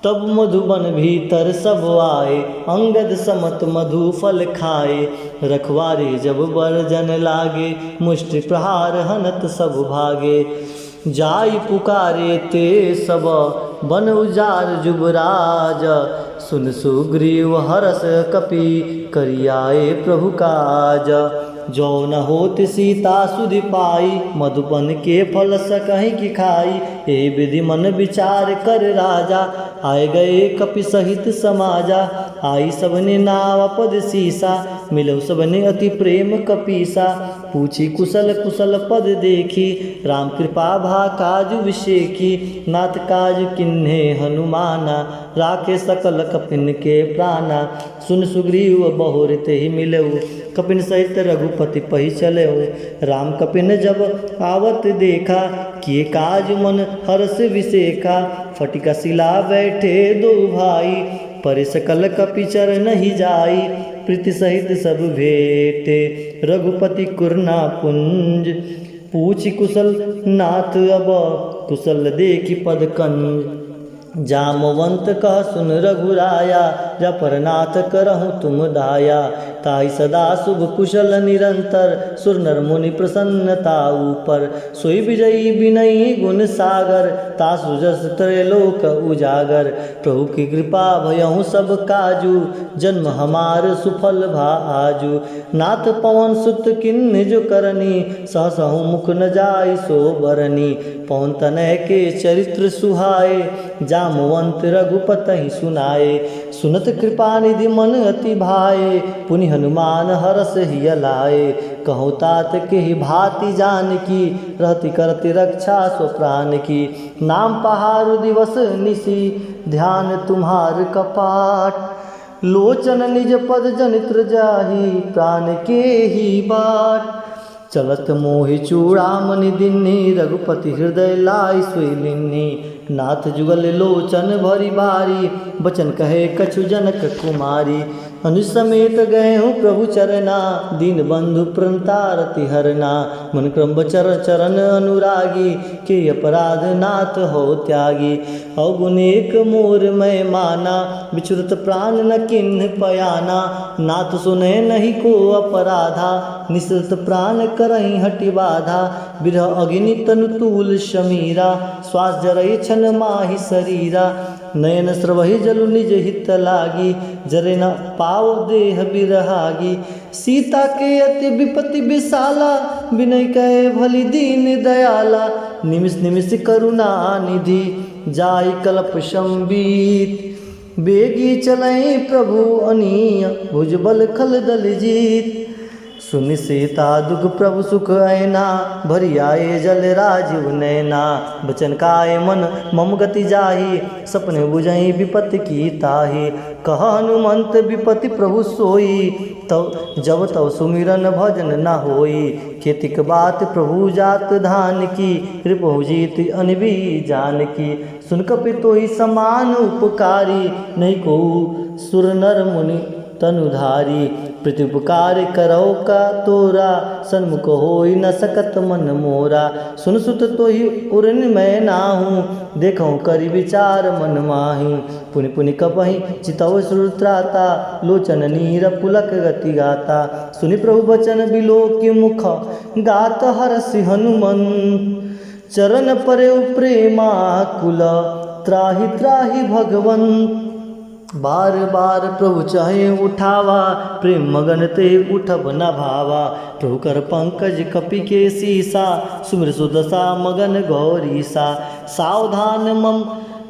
तब मधुबन भीतर सब आए, अंगद समत मधु फल खाए। रखवारे जब बरजन लागे, मुष्टि प्रहार हनत सब भागे। जाई पुकारे ते सब, बन उजार जुबराज। सुन सुग्रीव हरष कपि, करि आए प्रभु काज। जो न होत सीता सुधि पाई, मधुबन के फल सकहि कि खाई। ए विधि मन विचार कर राजा, आए गए कपि सहित समाजा। आई सबने नाव पद सीसा, मिलउ सबने अति प्रेम कपीसा। पूछी कुशल कुशल पद देखी, राम कृपा भा काज विशेखी। नाथ काज किन्हे हनुमाना, राखे सकल कपिन के प्राना। सुन सुग्रीव बहुरि तेहि मिलउ, कपिन सहित रघुपति पहि चलउ। राम कपिन जब आवत देखा, किए काज मन हरष विशेखा। फटिका सिला बैठे दो भाई, परे सकल कपि चरनहिं जाई, प्रीति सहित सब भेटे रघुपति कुरना पुंज। पूछि कुशल नाथ अब कुशल देखि पद कंज। जामवंत कह सुन रघुराया, जा पर नाथ करहु तुम दाया। ताहि सदा शुभ कुशल निरंतर, सुर नर मुनि प्रसन्न ता ऊपर। सोई विजयी विनयी गुण सागर, तासु जस त्रैलोक उजागर। प्रभु की कृपा भयहु सब काजू, जन्म हमार सुफल भा आजू। नाथ पवन सुत किन्हि जो करनी, सहसहु मुख न जाई सो बरनी। पवन तनय के चरित्र सुहाए, जामवंत रघुपतहि सुनाए। सुनत कृपा निधि मन अति भाए, पुनि हनुमान हरष हिय लाए। कहउँ तात केहि भाँति जानकी, रहति करति रक्षा स्व प्रान की। नाम पहारु दिवस निसि ध्यान तुम्हार कपाट। लोचन निज पद जनित्र जाहि प्रान केहि बाट। चलत मोहि चूड़ामणि दीन्ही, रघुपति हृदय लाइ सोइ लीन्ही। नाथ जुगल लोचन भरि बारी, बचन कहे कछु जनक कुमारी। अनुज समेत गएहु प्रभु चरना, दीन बंधु प्रणता रति हरना। मन क्रम बचर चरन अनुरागी, केहि अपराध नाथ हो त्यागी। अवगुण एक मोर मय माना, बिछुरत प्रान न किन्ह पयाना। नाथ सुने नहीं को अपराधा, निसरत प्रान करहिं हटि बाधा। बिरह अग्नि तनु तूल समीरा, श्वास जरइ छन माहि सरीरा। नयन स्रवहि जलु निज हित लागी, जरे न पाव देह बिरहागी। सीता के अति विपति विसाला, बिनय कहे भली दीन दयाला। निमिष निमिष करुणा निधि, जाइ कलप संबीत। बेगी चलइ प्रभु अनिय, भुजबल खल दल जीत। सुनि सीता दुख प्रभु सुख अयना, भरि आए जल राजीव नयना। बचन काय मन मम गति जाहि, सपने बुझइ विपति की ताहि। कह हनुमंत विपति प्रभु सोई, तब जब तब सुमिरन भजन न होई। केतिक बात प्रभु जात धान की, रिपुहु जीत अनबी जानकी। सुन कपि तोहि समान उपकारी, नहीं कोऊ सुर नर मुनि तनुधारी। प्रीति उपकार करउ का तोरा, सन्मुख होइ न सकत मन मोरा। सुन सुत तोहि उर्मि मय नाहु, देखउ करि विचार मन माहि। पुनि पुनि कपहि चितउ सुर त्राता, लोचन नीर पुलक गति गाता। सुनि प्रभु बचन बिलोकि मुख, गात हरषि हनुमंत। चरन परेउ प्रेमाकुल, त्राहि त्राहि भगवंत। बार बार प्रभु चहे उठावा, प्रेम मगन ते उठब न भावा। प्रभु कर पंकज कपि के सीसा, सुमिर सुदसा मगन गौरीसा। सावधान मम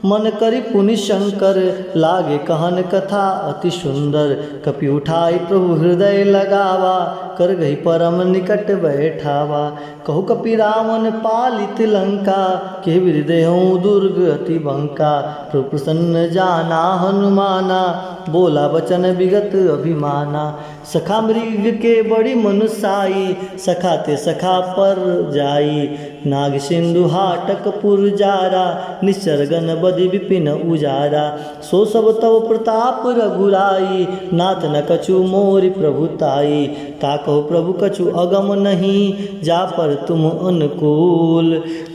मन करि पुनि शंकर, लागे कहन कथा अति सुंदर। कपि उठाई प्रभु हृदय लगावा, कर गहि परम निकट बैठावा। कहु कपि रावण पालित लंका, केहि विधि देहउँ दुर्ग अति बंका। प्रभु प्रसन्न जाना हनुमाना, बोला बचन विगत अभिमाना। सखा मृग के बड़ी मनुसाई, सखा ते सखा पर जाई। नाग सिंधु हाटक पुर जारा, निश्चर गण बधि विपिन उजारा। सो सब तव प्रताप रघुराई, नाथ न कछु मोरि प्रभु ताई। ताकहु प्रभु कछु अगम नहीं, जा पर तुम अनुकूल।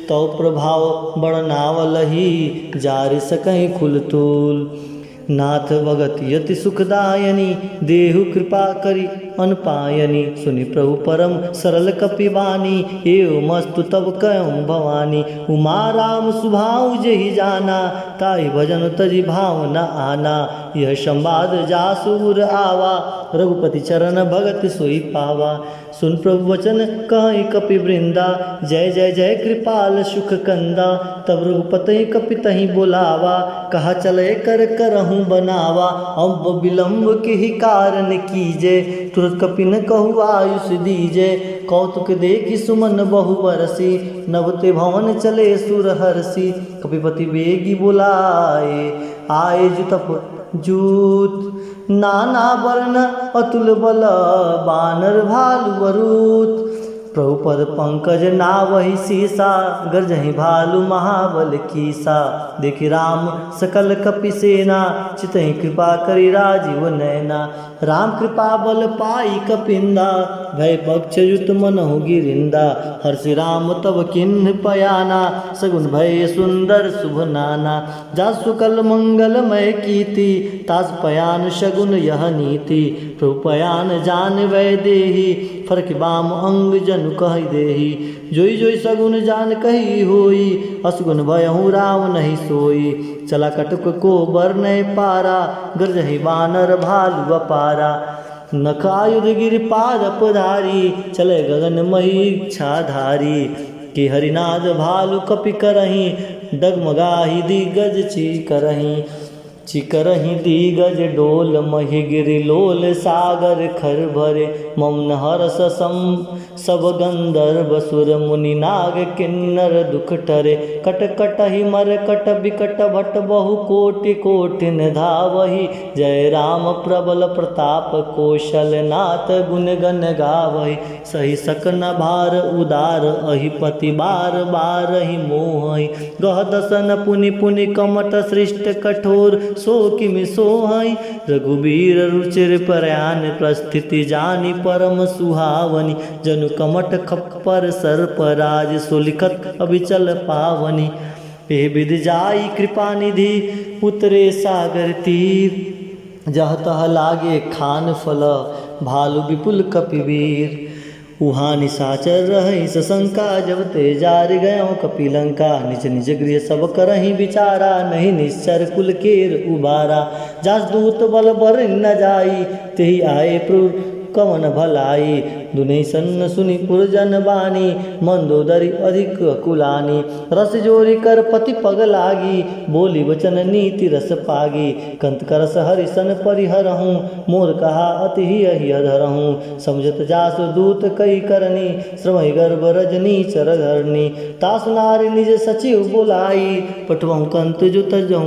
तव प्रभाव बड़नावलही, जारि सकहिं खुल तूल। नाथ भगति अति सुखदायनी, देहु कृपा करि अनपायनी। सुनि प्रभु परम सरल कपि बानी, एवमस्तु तब कयउँ भवानी। उमा राम सुभाउ जेहि जाना, ताहि भजन तजि भाव न आना। यह संवाद जासु उर आवा, रघुपति चरण भगति सोइ पावा। सुन प्रभु वचन कहइ कपि वृंदा, जय जय जय कृपाल सुख कंदा। तब रघुपति कपि तहि बोलावा, कहा चलइ कर करहु बनावा। अब विलंब केहि कारण कीजे, तुरत कपिन कहु आयुष दीजे। कौतुक देखि सुमन बहु बरसी, नभ ते भवन चले सुर हरसी। कपिपति बेगी बोलाए, आए जुतप जूत। नाना वर्ण अतुल बल, बानर भालु वरूत। प्रभु पद पंकज नावहि सीसा, गर्जहि भालु महाबल कीसा। देखि राम सकल कपि सेना, चितहि कृपा करि राजीव नैना। राम कृपा बल पाइ कपिंदा, भय पक्ष युत मनहु गिरिंदा। हर्षि राम तब किन्ह पयाना, सगुन भय सुंदर सुभ नाना। जासु सकल मंगलमय कीति, तासु पयान सगुन यह नीति। प्रभु पयान जान वैदेही, फरकि बाम अंग जनु कहि देही। जोइ जोइ सगुन जान कही होई, असगुन भयहु राम नहीं सोई। चला कटुक को बरनइ पारा, गर्जहि बानर भालु अपारा। नख आयुध गिरि पादप धारी, चले गगन मही इच्छाधारी। कि हरिनाद भालु कपि करहीं, डगमगाहि दिग्गज चीकरहीं। चीकरहीं दिग्गज डोल, मही गिरि लोल सागर खर भरे। मम न हरष सम सब गंधर्व सुर मुनि नाग किन्नर दुख टरे। कट कटहि मरकट बिकट भट बहु कोटि कोटिन धावहि। जय राम प्रबल प्रताप कौशल नाथ गुन गन गावहि। सहि सक न भार उदार अहि पति बार बारहि मोहहि। गह दसन पुनि पुनि कमट सृष्ट कठोर सो किमि सोहइ। रघुबीर रुचिर प्रयान प्रस्थिति जानि परम सुहावनि। जनु कमट खप्पर सर्प राज सो लिखत अविचल पावनि। एह विधि जाई कृपा निधि उतरे सागर तीर। जह तह लागे खान फल भालु विपुल कपिवीर। उहाँ निशाचर रहइ सशंका, जब ते जारि गयउ कपि लंका। निज निज गृह सब करहिं बिचारा, नहीं निश्चर कुल केर उबारा। जासु दूत बल बरिन न जाई, तेहि आए पुर कवन भलाई। दुनहि सन्न सुनि पुरजन बानी, मंदोदरि अधिक अकुलानी। रस जोरि कर पति पग लागी, बोली वचन नीति रस पागी। कंत करस हरिसन परिहरहूँ, मोर कहा अति हिय हिय धरहूँ। समझत जासु दूत कई करनी, श्रमहि गर्भ रजनी चर धरनी। तासु नारि निज सचिव बोलाई, पठवहु कंत जो तजहु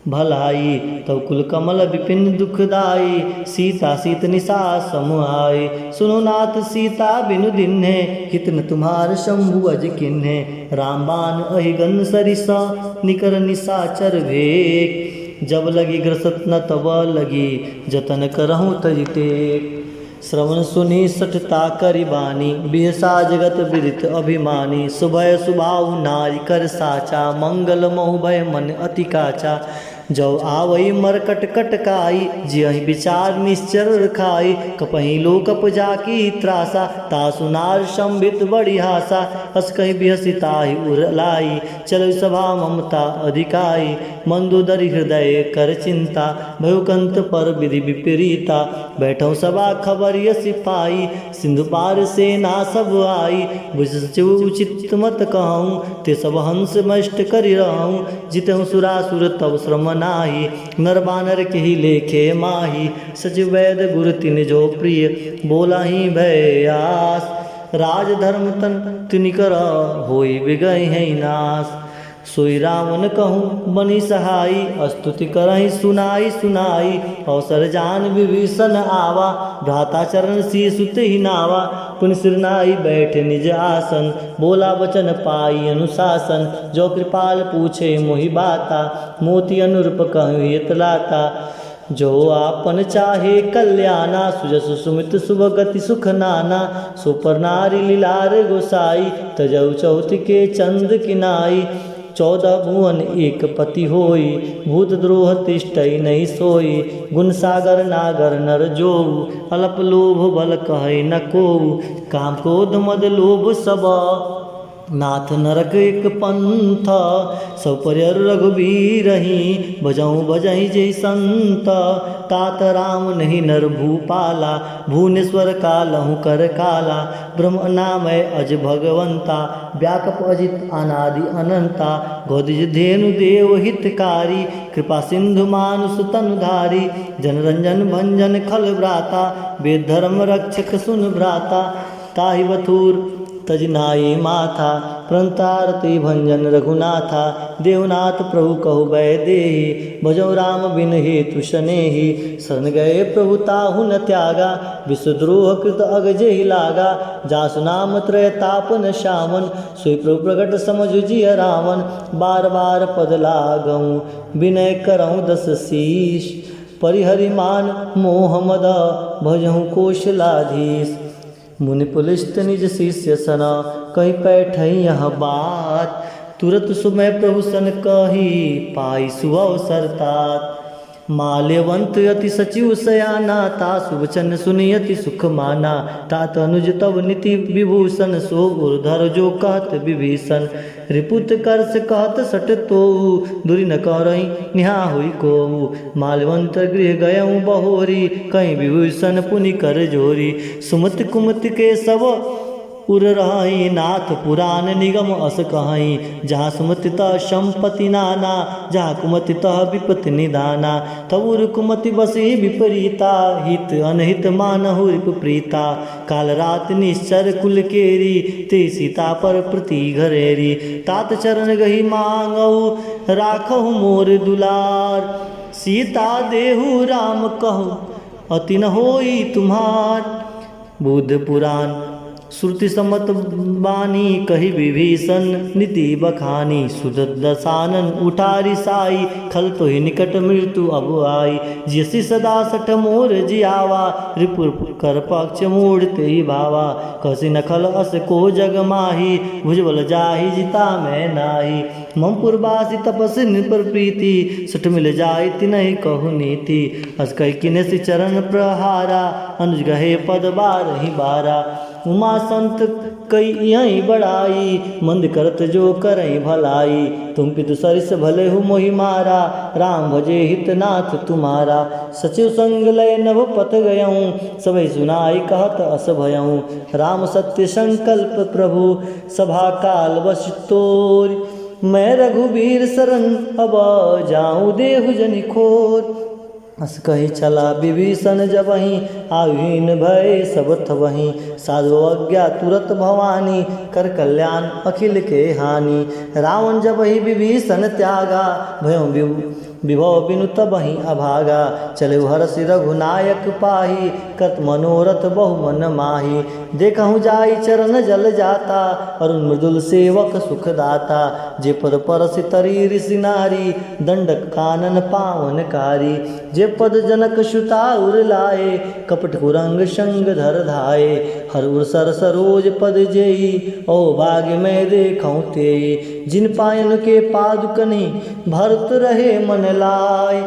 भलाई। तब कुल कमल विपिन दुखदाई, सीता सीत निशा सम आई। सुनो नाथ सीता बिनु दिन्हे, हित न तुम्हार शंभु अज किन्हे। राम बान अहि गन सरिसा, निकर निशाचर भेक। जब लगी ग्रसत न तब लगी, जतन करहु तजि टेक। श्रवण सुनि सठता करि बानी, बिहसा जगत विदित अभिमानी। सुभय सुभाव नारि कर साचा, मंगल महु भय मन अति काचा। जौ आवइ मरकट कटकाई, जियहि विचार निश्चर रखाई। कपहि लोकप जाकी त्रासा, तासु नार संभित बड़ी हासा। अस कहि बिहसि ताहि उर लाई, चलउ सभा ममता अधिकाई। मंदोदरि हृदय कर चिंता, भयउ कंत पर विधि विपरीता। बैठउ सभा खबर यसि पाई, सिंधु पार सेना सब आई। बुझ सचिव उचित मत कहउँ, ते सब हंस मष्ट करि रहउँ। जितहु सुरासुर तब श्रम नाही, नर बानर केहि लेखे माही। सचिव वैद गुर तिन जो प्रिय, बोलहिं भय आस। राज धर्म तन तिनकर, होइ बिगइहैं नास। सोई रावण कहूँ बनी सहाई, स्तुति करहिं सुनाई सुनाई। अवसर जान विभीषण आवा, भ्राता चरण शीश तेहि नावा। पुनि सिर नाई बैठे निज आसन, बोला वचन पाई अनुशासन। जो कृपाल पूछे मोहि बाता, मोती अनुरूप कहूँ यत लाता। जो आपन चाहे कल्याना, सुजस सुमित सुभ गति सुख नाना। सो पर नारि लिलार गोसाई, तजउ चउथि के चंद किनाई। चौदह भुवन एक पति होई, भूत द्रोह तिष्ठइ नहीं सोई। गुन सागर नागर नर जोऊ, अलप लोभ बल कहइ न कोऊ। काम क्रोध मद लोभ सब, नाथ नरक एक पंथ। सब पर अरु रघुबीरहिं, भजउँ भजहिं जेहि संत। तात राम नहीं नर भूपाला, भुवनेश्वर कालहु कर काला। ब्रह्म नामय अज भगवंता, व्यापक अजित अनादि अनंता। गौदिज धेनु देव हितकारी, कृपा सिंधु मानुष तनुधारी। जनरंजन भंजन खल भ्राता, वेद धर्म रक्षक सुन भ्राता। ताहि बथुर तजि नाई माथा, प्रणतारति भंजन रघुनाथा। देवनाथ प्रभु कहु वैदेही, भजौ राम बिन हेतु सनेही। शरण गए प्रभु ताहु न त्यागा, विश्वद्रोह कृत अग जेहि लागा। जासु नाम त्रय तापन सावन, सोई प्रभु प्रगट समझु जिय रावन। बार बार पद लागहु, विनय करहु दस शीश। परिहरि मान मोह मद, भजहु कोशलाधीश। मुनि पुलस्त निज शिष्य सन, कहि पैठई यह बात। तुरत सुमय प्रभु सन कहि, पाई सुअवसर तात। माल्यवंत अति सचिव सयाना, तासु वचन सुनि अति सुख माना। तात अनुज तव नीति विभूषण, सो उर धर जो कहत विभीषण। रिपुत कर्ष कहत सठ तोऊ, दूरि न करहीं निहा होइ कोऊ। माल्यवंत गृह गयउँ बहोरी, कहीं विभूषण पुनि कर जोरी। सुमति कुमति के सब उर रहहीं, नाथ पुरान निगम अस कहहीं। जहाँ सुमति तह संपति नाना, जहाँ कुमति तह विपति निदाना। तब उर कुमति बसी विपरीता, हित अनहित मानहु रिपु प्रीता। काल रात निश्चर कुल केरी, ते सीता पर प्रीति घरेरी। तात चरण गहि मांगउ राखहु मोर दुलार। सीता देहु राम कहु अति न होई तुम्हार। बुद्ध पुराण। श्रुति सम्मत बानी कहि विभीषण नीति बखानी। सुदसानन उठा रिसाई, खल तोहि निकट मृत्यु अब आई। जसि सदा सठ मोर जियावा, रिपु कर पक्ष मूढ़ तेहि भावा। कहसि न खल अस कोह जग माही, भुजबल जाहि जिता मैं नाही। मम पुरवासी तपस्वी नृप प्रीति, सठ मिल जाई तिनहि कहु नीति। अस कहि किन्हेसि चरण प्रहारा, अनुज गहे पद बारहि बारा। उमा संत कई इहइ बड़ाई, मंद करत जो करइ भलाई। तुम पितु सरिस भलेहु मोहि मारा, राम भजे हित नाथ तुम्हारा। सचिव संग लय नभ पथ गयउँ, सबहि सुनाई कहत अस भयउँ। राम सत्य संकल्प प्रभु सभा काल बस तोरि, मैं रघुबीर सरन अब जाउँ देहु जनि खोरि। अस कहि चला विभीषण जबहिं, आयुहीन भए सब तबहिं। साधु आज्ञा तुरत भवानी, कर कल्याण अखिल के हानि। रावण जबहिं विभीषण त्यागा, भयउँ विभु विभव बिनु तबहिं अभागा। चलेउ हरषि रघुनायक पाही, करत मनोरथ बहु मन माही। देखहु जाई चरण जल जाता, अरुण मृदुल सेवक सुखदाता। जे पद परसि तरी ऋषि नारी, दंडक कानन पावन कारी। जे पद जनक सुता उर लाए, कपट कुरंग संग धर धाए। हर उर सरस सरोज पद जेई, अहो भाग्य मैं देखउँ तेई। जिन पायन के पादुकन्हि भरत रहे मन लाय।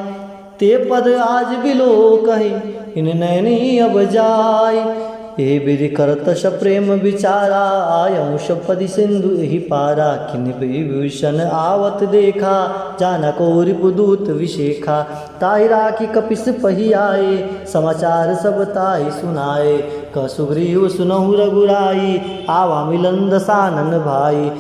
ते पद आज बिलोकहि इननैनि अब जाय। ए विधि करत सप्रेम बिचारा, आयउँ सपदि सिंधु एहि पारा। किन्हि विभीषण आवत देखा, जाना को रिपुदूत विशेखा। ताहि राखि कपिस पहि आए, समाचार सब ताहि सुनाए। कह सुग्रीव सुनहु रघुराई, आवा मिलन दसानन भाई।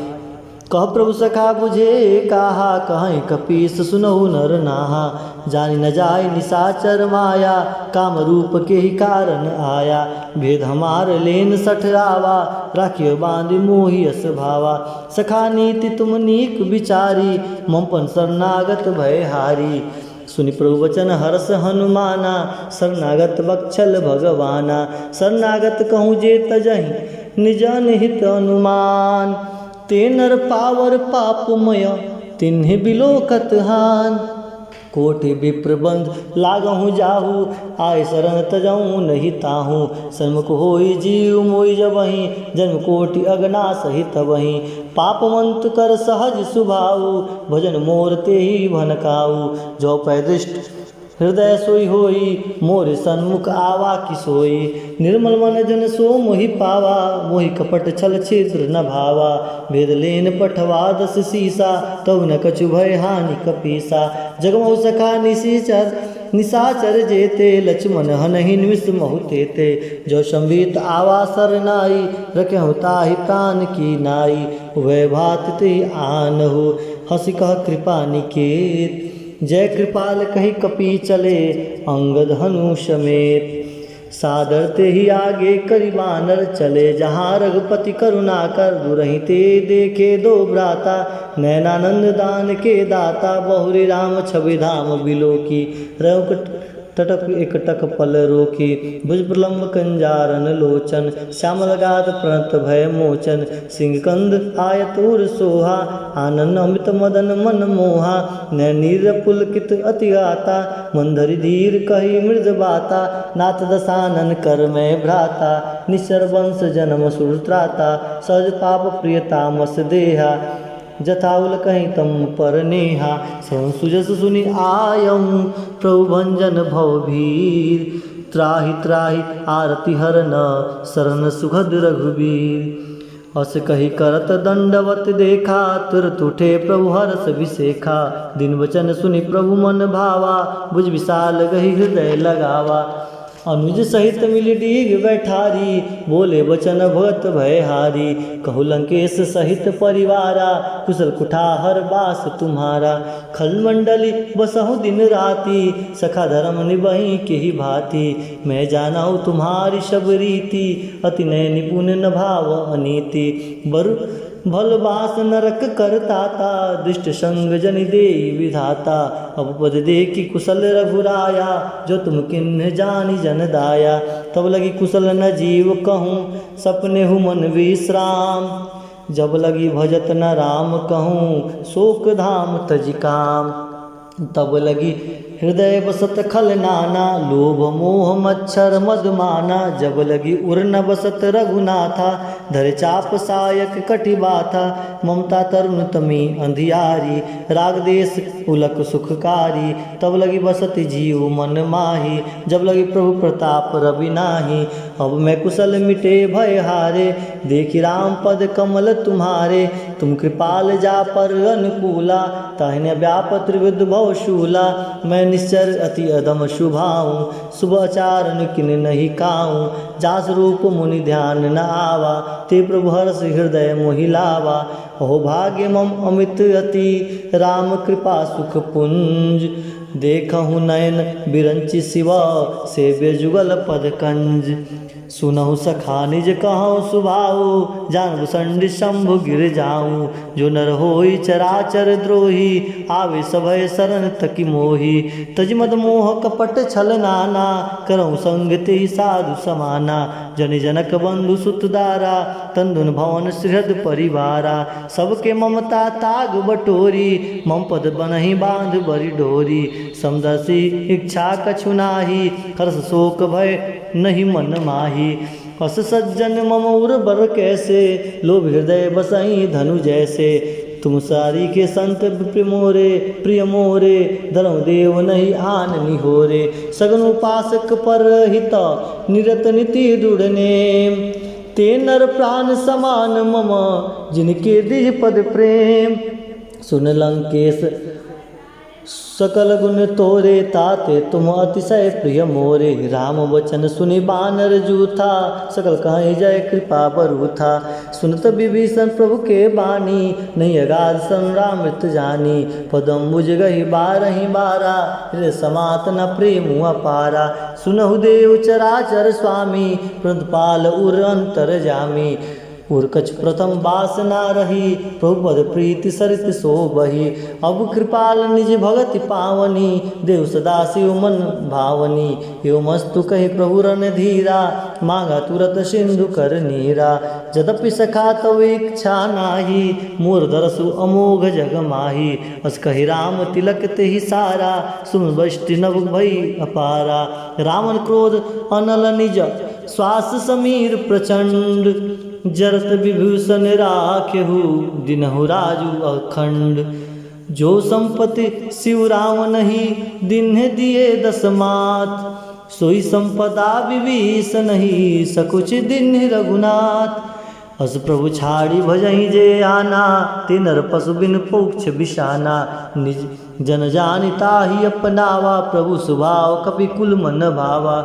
कह प्रभु सखा बुझे काहा, कहइँ कपीस सुनहु नर नाहा। जानि न जाइ निसाचर माया, काम रूप केहि कारन आया। भेद हमार लेन सठ रावा, राखियो बाँधि मोहि अस भावा। सखा नीति तुम नीक बिचारी, मम पन सरनागत भए हारी। सुनि प्रभु वचन हरष हनुमाना, सरनागत बक्छल भगवाना। सरनागत कहूँ जे तजहिं निजन हित अनुमान। ते नर पावर पापमय तिन्हि बिलोकत हान। कोटि विप्र बंद लागहु जाहु, आए सरन तजउँ नहि ताहु। सन्मुख होइ जीव मोइ जबहिं, जन्म कोटि अगना सहित तबहिं। पापवंत कर सहज सुभाउ, भजन मोर तेहि भनकाउ। जो पै दृष्ट हृदय सोइ होइ, मोर सन्मुख आवा कि सोइ। निर्मल मन जन सो मोहि पावा, मोहि कपट छल छिद्र न भावा। भेद लेन पठवा दस सीसा, तउ न कछु भय हानि कपीसा। जग महु सखा निसीचर निसाचर जेते, लक्ष्मण हनहि निमिष महु तेते। जो संभीत आवा सरनाई, रखेहु ताहि प्रान की नाई। उभय भात तेहि आनहु, हँसि कह कृपा निकेत। जय कृपाल कहि कपि चले, अंगद हनु समेत। सादर तेहि आगे करि बानर, चले जहाँ रघुपति करुणाकर। दुरहिं ते देखे दो भ्राता, नैनानंद दान के दाता। बहुरि राम छवि धाम बिलोकी, रघुकुट टटक एकटक पल रोकी। भुज प्रलंब कंजारन लोचन, श्यामल गात्र प्रणत भय मोचन। सिंह कंद आयत उर सोहा, आनन अमित मदन मन मोहा। नैन नीर पुलकित अति गाता, मन धरि धीर कहि मृद बाता। नाथ दसानन कर मैं भ्राता, निश्चर वंश जनम सुर त्राता। सहज पाप प्रिय तामस देहा, जथा उलकहिं तम पर नेहा। सहु सुजस सुनि आयउ प्रभु भंजन भव भीर, त्राहि त्राहि आरति हरन सरन सुखद रघुबीर। अस कहि करत दंडवत देखा, तुरत उठे प्रभु हरष बिसेखा। दीन बचन सुनि प्रभु मन भावा, भुज बिसाल गहि हृदय लगावा। अनुज सहित मिलि डीग बैठारी, बोले बचन भगत भयहारी। कहु लंकेश सहित परिवारा, कुसल कुठार बास तुम्हारा। खल मंडली बसहु दिन राति, सखा धरम निबहिं केहि भाँति। मैं जानहु तुम्हारी सब रीति, अति नय निपुन न भाव अनीति। बरु भल बास नरक कर ताता, दुष्ट संग जनि देई विधाता। अब पद देखि कुसल रघुराया, जो तुम कीन्ह जानि जन दाया। तब लगि कुसल न जीव कहूँ, सपनेहु मन विश्राम। जब लगि भजत न राम कहूँ, शोक धाम तजि काम। तब लगि हृदय बसत खल नाना, लोभ मोह मच्छर मद माना। जब लगि उर न बसत रघुनाथा, धरे चाप सायक कटि बाथा। ममता तरुन तमी अंधियारी, राग देश उलक सुखकारी। तब लगि बसत जीव मन माही, जब लगि प्रभु प्रताप रवि नाही। अब मैं कुसल मिटे भय हारे, देखि राम पद कमल तुम्हारे। तुम कृपाल जा पर अनुकूला, ताहि न व्याप त्रिविध भव शूला। मैं निश्चर अति अधम सुभाऊँ, शुभ आचारन किन नहीं काऊँ। जास रूप मुनि ध्यान न आवा, ते प्रभु हरष हृदय मोहि लावा। अहो भाग्य मम अमित अति, राम कृपा सुख पुंज। देखहु नयन बिरंचि शिव, सेव्य जुगल पद कंज। सुनहु सखा निज कहउँ सुभाऊ, जानबु संडि शंभु गिर जाऊँ। जो नर होई चराचर द्रोही, आवे सभय सरन तकि मोही। तजि मद मोह कपट छल नाना, करउँ संग तेहि साधु समाना। जनि जनक बंधु सुत दारा, तन धन भवन सृहद परिवारा। सबके ममता ताग बटोरी, मम पद बनहि बाँध बरि डोरी। समदर्शी इच्छा कछु नाही, हरष शोक भय नहीं मन माही। अस सज्जन मम उर बर कैसे, लोभ हृदय बसहि धनु जैसे। तुम सारिखे संत विप्र मोरे, प्रिय मोरे, धरउँ देव नहीं आन निहोरे। सगुन उपासक पर हित निरत निति दृढ़ नेम, ते नर प्रान समान मम जिनके द्विज पद प्रेम। सुन लंकेश सकल गुन तोरे, ताते तुम अतिशय प्रिय मोरे। राम वचन सुनि बानर जूथा, सकल कहइ जय कृपा बरूथा। सुनत विभीषण प्रभु के बानी, नहीं अगाध संग्राम मृत जानी। पद अम्बुज गहि बारहि बारा, हृदय समात न प्रेम अपारा। सुनहु देव चराचर स्वामी, प्रणत पाल उर अंतरजामी। उर कछ प्रथम बास ना रही, प्रभु पद प्रीति सरित सो बही। अब कृपाल निज भगति पावनी, देव सदा शिव मन भावनी। एवमस्तु कहि प्रभु रणधीरा, माँगा तुरत सिंधु कर नीरा। जदपि सखा तव इच्छा नाही, मोर दरसु अमोघ जग माही। अस कहि राम तिलक तेहि सारा, सुन बष्टि नभ भई अपारा। रावण क्रोध अनल निज श्वास समीर प्रचंड, जरत विभीषण राखेहु दीन्हु राजु अखंड। जो संपत्ति शिव रावनहि दीन्ह दिए दस मात, सोई संपदा विभीषनहि सकुचि दीन्ह रघुनाथ। अस प्रभु छाड़ि भजहिं जे आना, ते नर पशु बिन पोक्ष बिसाना। निज जन जानि ताहि अपनावा, प्रभु सुभाव कपि कुल मन भावा।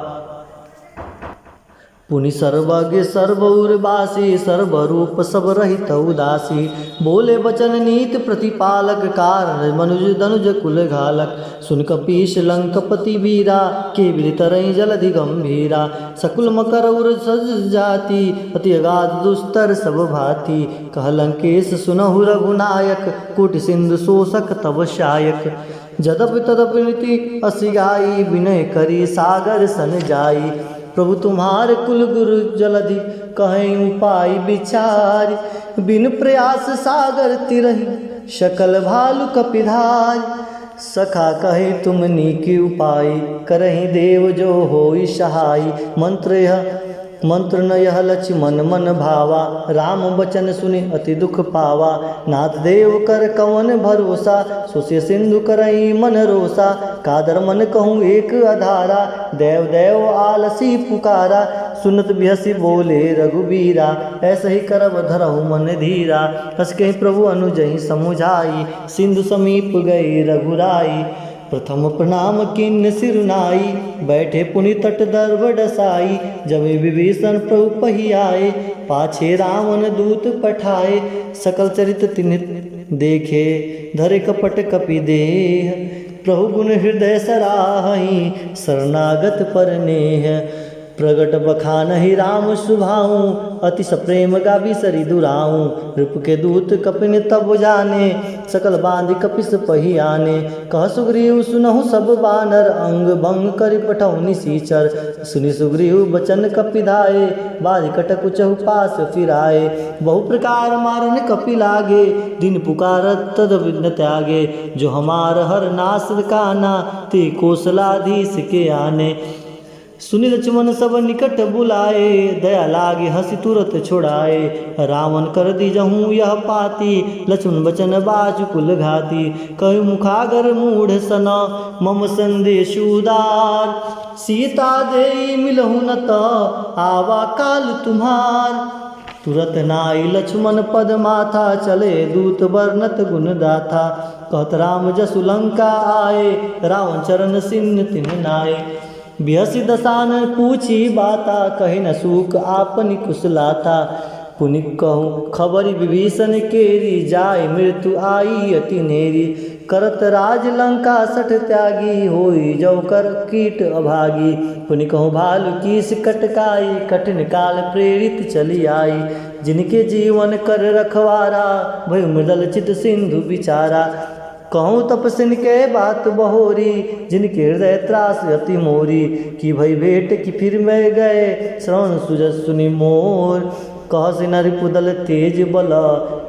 पुनि सर्वज्ञ सर्व उर्वासी, सर्वरूप सब रहित उदासी। बोले वचन नीत प्रतिपालक, कारण मनुज दनुज कुल घालक। सुन कपीस लंकपति वीरा, केवि तरई जलधि गंभीरा। सकुल मकर उर सज जाति, अति अगाध दुस्तर सब भाति। कह लंकेस सुनहु रघुनायक, कोटि सिंधु सोसक तव सायक। जदप तदप नीति असि गाई, विनय करी सागर सन जाई। प्रभु तुम्हार कुल गुरु जलधि, कहै उपाय विचार। बिन प्रयास सागर तिरहि, सकल भालु कपिधार। सखा कहे तुम नीक उपाय, करहि देव जो होई सहाय। मंत्र यह, मंत्र न यह लक्ष्मण मन भावा, राम वचन सुनि अति दुख पावा। नाथ देव कर कवन भरोसा, सोसि सिंधु करई मन रोसा। कादर मन कहूँ एक अधारा, देव देव आलसी पुकारा। सुनत बिहसि बोले रघुबीरा, ऐसहि करब धरहु मन धीरा। अस कहि प्रभु अनुजहि समुझाई, सिंधु समीप गए रघुराई। प्रथम प्रणाम किन्न सिरुनाई, बैठे पुनि तट दर्भ डसाई। जब विभीषण प्रभु पहि आए, पाछे रावण दूत पठाए। सकल चरित तिन्ह देखे, धरे कपट कपि देह। प्रभु गुण हृदय सराहहि, शरणागत पर नेह। प्रगट बखानहि राम सुभाऊ, अति सप्रेम गाबि सरि दुराऊ। रूप के दूत कपिन तब जाने, सकल बाँधि कपिस पहि आने। कह सुग्रीव सुनहु सब बानर, अंग भंग करि पठौनि सीचर। सुनि सुग्रीव बचन कपि धाए, बाँधि कटक चहुपास फिराए। बहु प्रकार मारन कपि लागे, दीन पुकारत तदपि न त्यागे। जो हमार हर नास काना, ते कोसलाधीस के आने। सुनि लक्ष्मण सब निकट बुलाए, दया लागि हँसि तुरत छोड़ाए। रावण कर दीजहु यह पाती, लक्ष्मण बचन बाजु कुल घाती। कहि मुखागर मूढ़ सन, मम संदेश उदार। सीता देई मिलहु न त, आवा काल तुम्हार। तुरत नाई लक्ष्मण पद माथा, चले दूत बरनत गुण गाथा। कहत राम जसु लंका आए, रावण चरण सिन्न तिन्ह नाए। बिहसि दसानन पूछी बाता, कहे न सूक आपनि कुशलाता। पुनि कहु खबरि विभीषण केरी, जाय मृत्यु आई अति नेरी। करत राज लंका सठ त्यागी, होई जौ कर कीट अभागी। पुनि कहु भालु कीस कटकाई, कठिन काल प्रेरित चली आई। जिनके जीवन कर रखवारा, भयु मृदल चित सिंधु बिचारा। कहूँ तपसिन के बात बहोरी, जिनके हृदय त्रास अति मोरी। कि भई भेंट कि फिर मैं गए, श्रवण सुजस सुनि मोर। कहसि नरिपुदल तेज बल,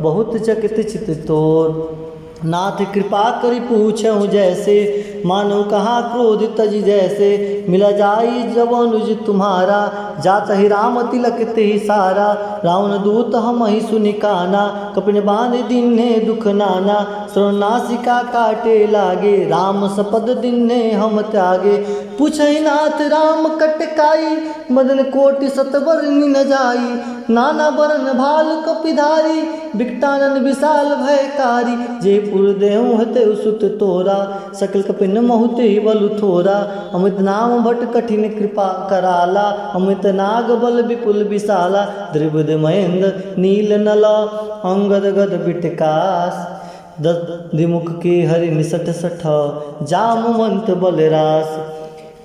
बहुत चकित चित तोर। नाथ कृपा करि पूछहु जैसे, मानव कहा क्रोध तजि जैसे। मिला जाई जब अनुज तुम्हारा, जातहि राम तिलक तेहि सारा। रावण दूत हमहि सुनि काना, कपिन बाँधि दीन्हे दुख नाना। श्रवण नासिका काटे लागे, राम सपद दीन्हे हम त्यागे। पूछहि नाथ राम कटकाई, मदन कोटि सत बरनि न जाई। नाना बरन भाल कपिधारी, बिकटानन विशाल भयकारी। जे पुर देहु हते सुत तोरा, सकल कपिन महु तेहि बल थोरा। अमित नाम भट कठिन कृपा कराला, अमित नाग बल विपुल विशाला। द्रिविद महेंद्र नील नल, अंगद गद बिटकास। दस दिमुख के हरि निसठ सठ, जामवंत बलरास।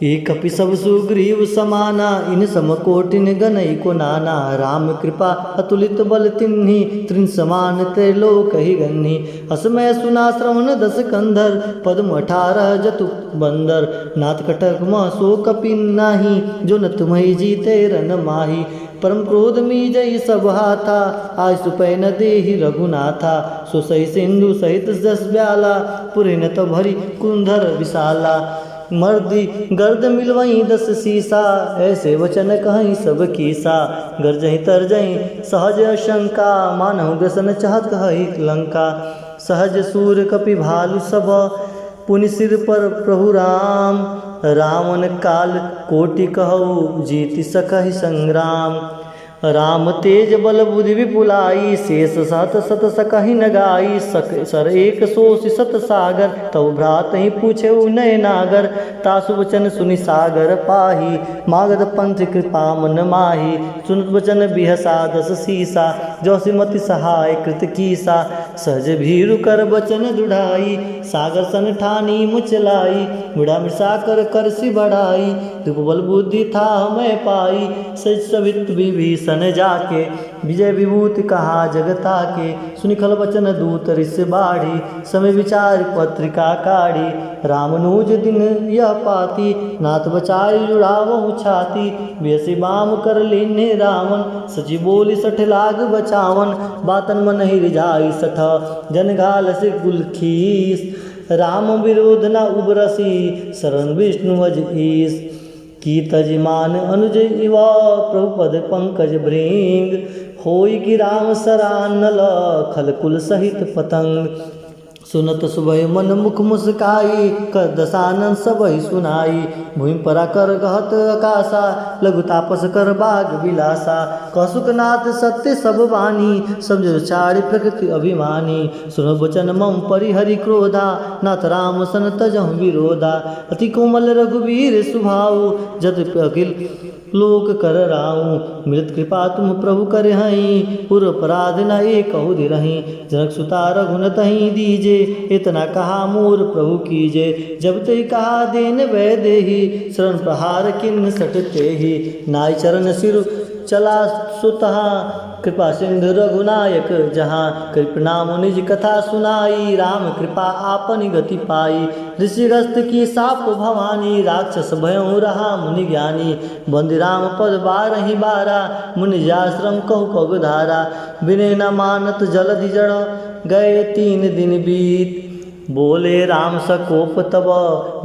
ए कपि सब सुग्रीव समाना, इन सम कोटिन गनई को नाना। राम कृपा अतुलित बल तिन्ही, तृण समान त्रैलोकहि गन्ही। असमय सुना श्रवण दस कंधर, पद्म अठारह जतु बंदर। नाथ कटक मह सो कपि नाही, जो न तुम्हई जीते रन माही। परम क्रोध मीजई सब हाथा, आय सुपै न देहि रघुनाथा। सोसई सिंधु सहित जस ब्याला, पुरहिन तब हरि कुंधर विशाला। मर्दि गर्द मिलवई दस सीसा, ऐसे वचन कहई सब कीसा। गर्जहि तरजहि सहज शंका, मानहु ग्रसन चहत हई लंका। सहज सूर कपि भालु सब, पुनि सिर पर प्रभु राम। रावण काल कोटि कहउ, जीति सकहि संग्राम। राम तेज बल बुद्धि विपुलाई, शेष सहत सत सकहि न गाई। सक-, सर एक सोषि सत सागर, तब भ्रातहि पूछे उनय नागर। तासु वचन सुनि सागर पाही, मागध पंथ कृपा मन माही। सुनत वचन बिहसा दस सीसा, जौसि मति सहाय कृत कीसा। सहज भीरु कर वचन दुढ़ाई, सागर सन ठानी मुचलाई। मुड़ा मृषा कर करसि बढ़ाई, रूप बल बुद्धि थाह मय पाई। सहित सहित विभीषण जाके, विजय विभूति कहा जग ताके। सुनि खल वचन दूत रिस बाढ़ी, समय विचारि पत्रिका काढ़ी। राम अनुज दिन यह पाती, नाथ बचाई जुड़ावहु छाती। बिहसि बाम कर लीन्हे रावण, सचि बोलि सठ लाग बचावन। बातन मनहि रिझाई सठ जन घालसि कुल खीस। राम विरोध न उबरसि शरण विष्णु अज ईस। की तजि मान अनुज इवा प्रभु पद पंकज भृंग। होई कि राम सरानल खल कुल सहित पतंग। सुनत सुभय मन मुख मुस्काई, कर दसानन सबहि सुनाई। भूमि परा कर कहत अकासा, लघु तापस कर बाग विलासा। कह सुखनाथ सत्य सब बानी, समझ छाड़ि प्रकृति अभिमानी। सुनो वचन मम परिहरि क्रोधा, नाथ राम सन तजहु विरोधा। अति कोमल रघुवीर सुभाऊ, जत अखिल लोक कर राऊ। मिलत कृपा तुम प्रभु करे हई, उर अपराध न एकहु धीरही। जनक सुता रघुनतहि दीजे, इतना कहा मोर प्रभु कीजे। जब ते कहा देन वैदेही, शरण प्रहार किन्न सठ तेही। नाई चरण सिर चला सुतहा, कृपा सिंधु रघुनायक जहाँ। करि प्रणाम निज कथा सुनाई, राम कृपा आपनि गति पाई। ऋषि ग्रस्त की साप भवानी, राक्षस भयउ रहा मुनि ज्ञानी। बंदी राम पद बारहि बारा, मुनि जाश्रम कहु पग धारा। बिने न मानत जलधि जड़, गए तीन दिन बीत। बोले राम सकोप तब,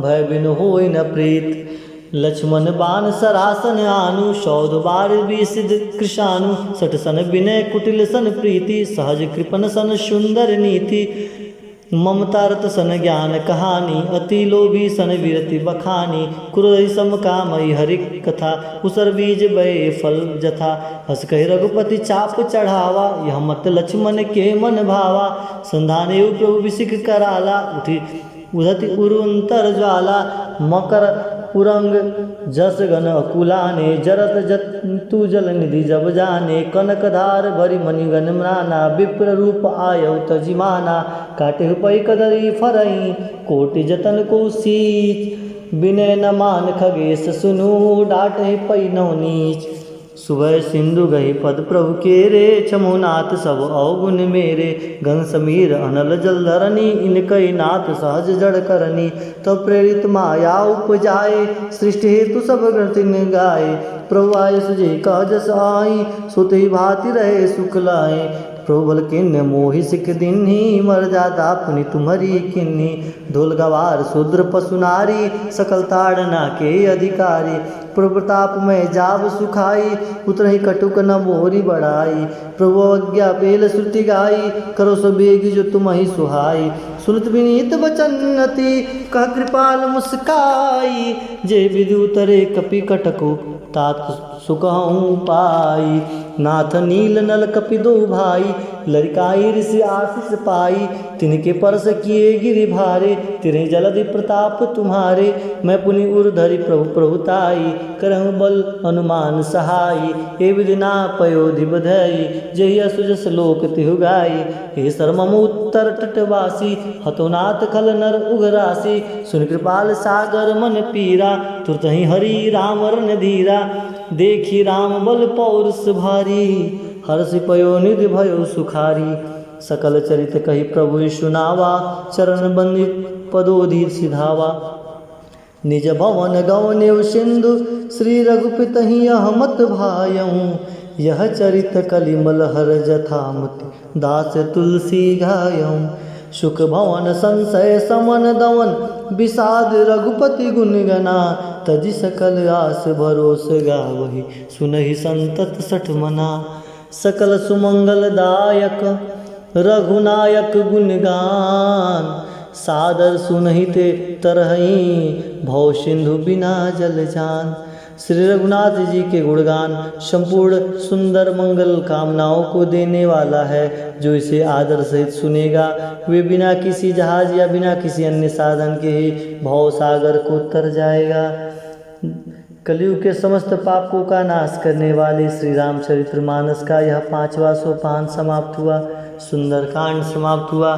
भय बिनु होई न प्रीत। लक्ष्मण बाण सरासन आनु, सौध बार विसिद कृशानु। सठ सन बिनय कुटिल सन प्रीति, सहज कृपन सन सुंदर नीति। ममता रत सन ज्ञान कहानी, अति लोभी सन विरति बखानी। क्रोध सम कामई हरि कथा, उसर बीज बय फल जथा। हस कहि रघुपति चाप चढ़ावा, यह मत लक्ष्मण के मन भावा। संधान एव प्रभु विसिख कराला, उठि उधति उरु अंतर ज्वाला। मकर उरंग जस गन अकुलाने, जरत जंतु जल निधि जब जाने। कनक धार भरि मणिगन नाना, विप्र रूप आयउ तजि माना। काटेहु पै कदरी फरई, कोटि जतन को सीच। बिनय न मान खगेस सुनु, डाटहि पै नव नीच। सुभय सिंधु गहि पद प्रभु केरे, छमुनाथ सब अवगुण मेरे। गंग समीर अनल जल धरनी, इनकइ नाथ सहज जड़ करनी। तब प्रेरित माया उपजाए, सृष्टि हेतु सब ग्रंथिन गाए। प्रभु आयस जे कह जस आई, सुतहि भांति रहे सुख लाए। प्रभु बल किन्ह मोहि सिख दिन्ही, मरजादा अपनी तुम्हरी किन्ही। धोल गवार शूद्र पशु नारी, सकल ताड़ना के अधिकारी। प्रभु प्रताप में जाब सुखाई, उतरहि कटुक न मोरी बढ़ाई। प्रभु अवज्ञा पेल श्रुति गाई, करो सो बेग जो तुम्हहि सुहाई। सुनत विनीत वचन अति, कह कृपाल मुस्काई। जे विधि उतरे कपि कटकु, तात सुखहु पाई। नाथ नील नल कपि दो भाई, लरिकाई ऋषि आशीष पाई। तिनके परस किए गिरि भारे, तिनहि जलधि प्रताप तुम्हारे। मैं पुनि उर धरि प्रभु प्रभुताई, करहु बल अनुमान सहाई। ए विधि ना पयो धिब धई, जेहि असुजस लोक तिहु गाई। हे सर मम उत्तर तटवासी, हतो नाथ खल नर उघरासी। सुनि कृपाल सागर मन पीरा, तुरतहि हरि राम रणधीरा। देखि राम बल पौरुष भारी, हरषि पयो निधि भयो सुखारी। सकल चरित कहि प्रभु सुनावा, चरण बंदित पदोधि सिधावा। निज भवन गवनेउ सिंधु, श्री रघुपति यह मत भायउ। यह चरित कलि मल हर जथा मति, दास तुलसी गायउ। सुख भवन संसय समन दवन, विषाद रघुपति गुन गना। तजि सकल आस भरोस गावहि, सुनहि संतत सठ मना। सकल सुमंगल दायक रघुनायक गुणगान, सादर सुनहिते तरहइ भव सिंधु बिना जल जान। श्री रघुनाथ जी के गुणगान संपूर्ण सुंदर मंगल कामनाओं को देने वाला है। जो इसे आदर सहित सुनेगा, वे बिना किसी जहाज या बिना किसी अन्य साधन के ही भव सागर को तर जाएगा। कलयुग के समस्त पापों का नाश करने वाले श्री रामचरितमानस का यह पांचवा सोपान समाप्त हुआ, सुंदरकांड समाप्त हुआ।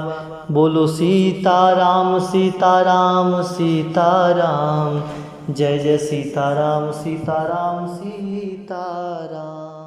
बोलो सीताराम, सीताराम, सीताराम। जय जय सीताराम, सीताराम, सीताराम।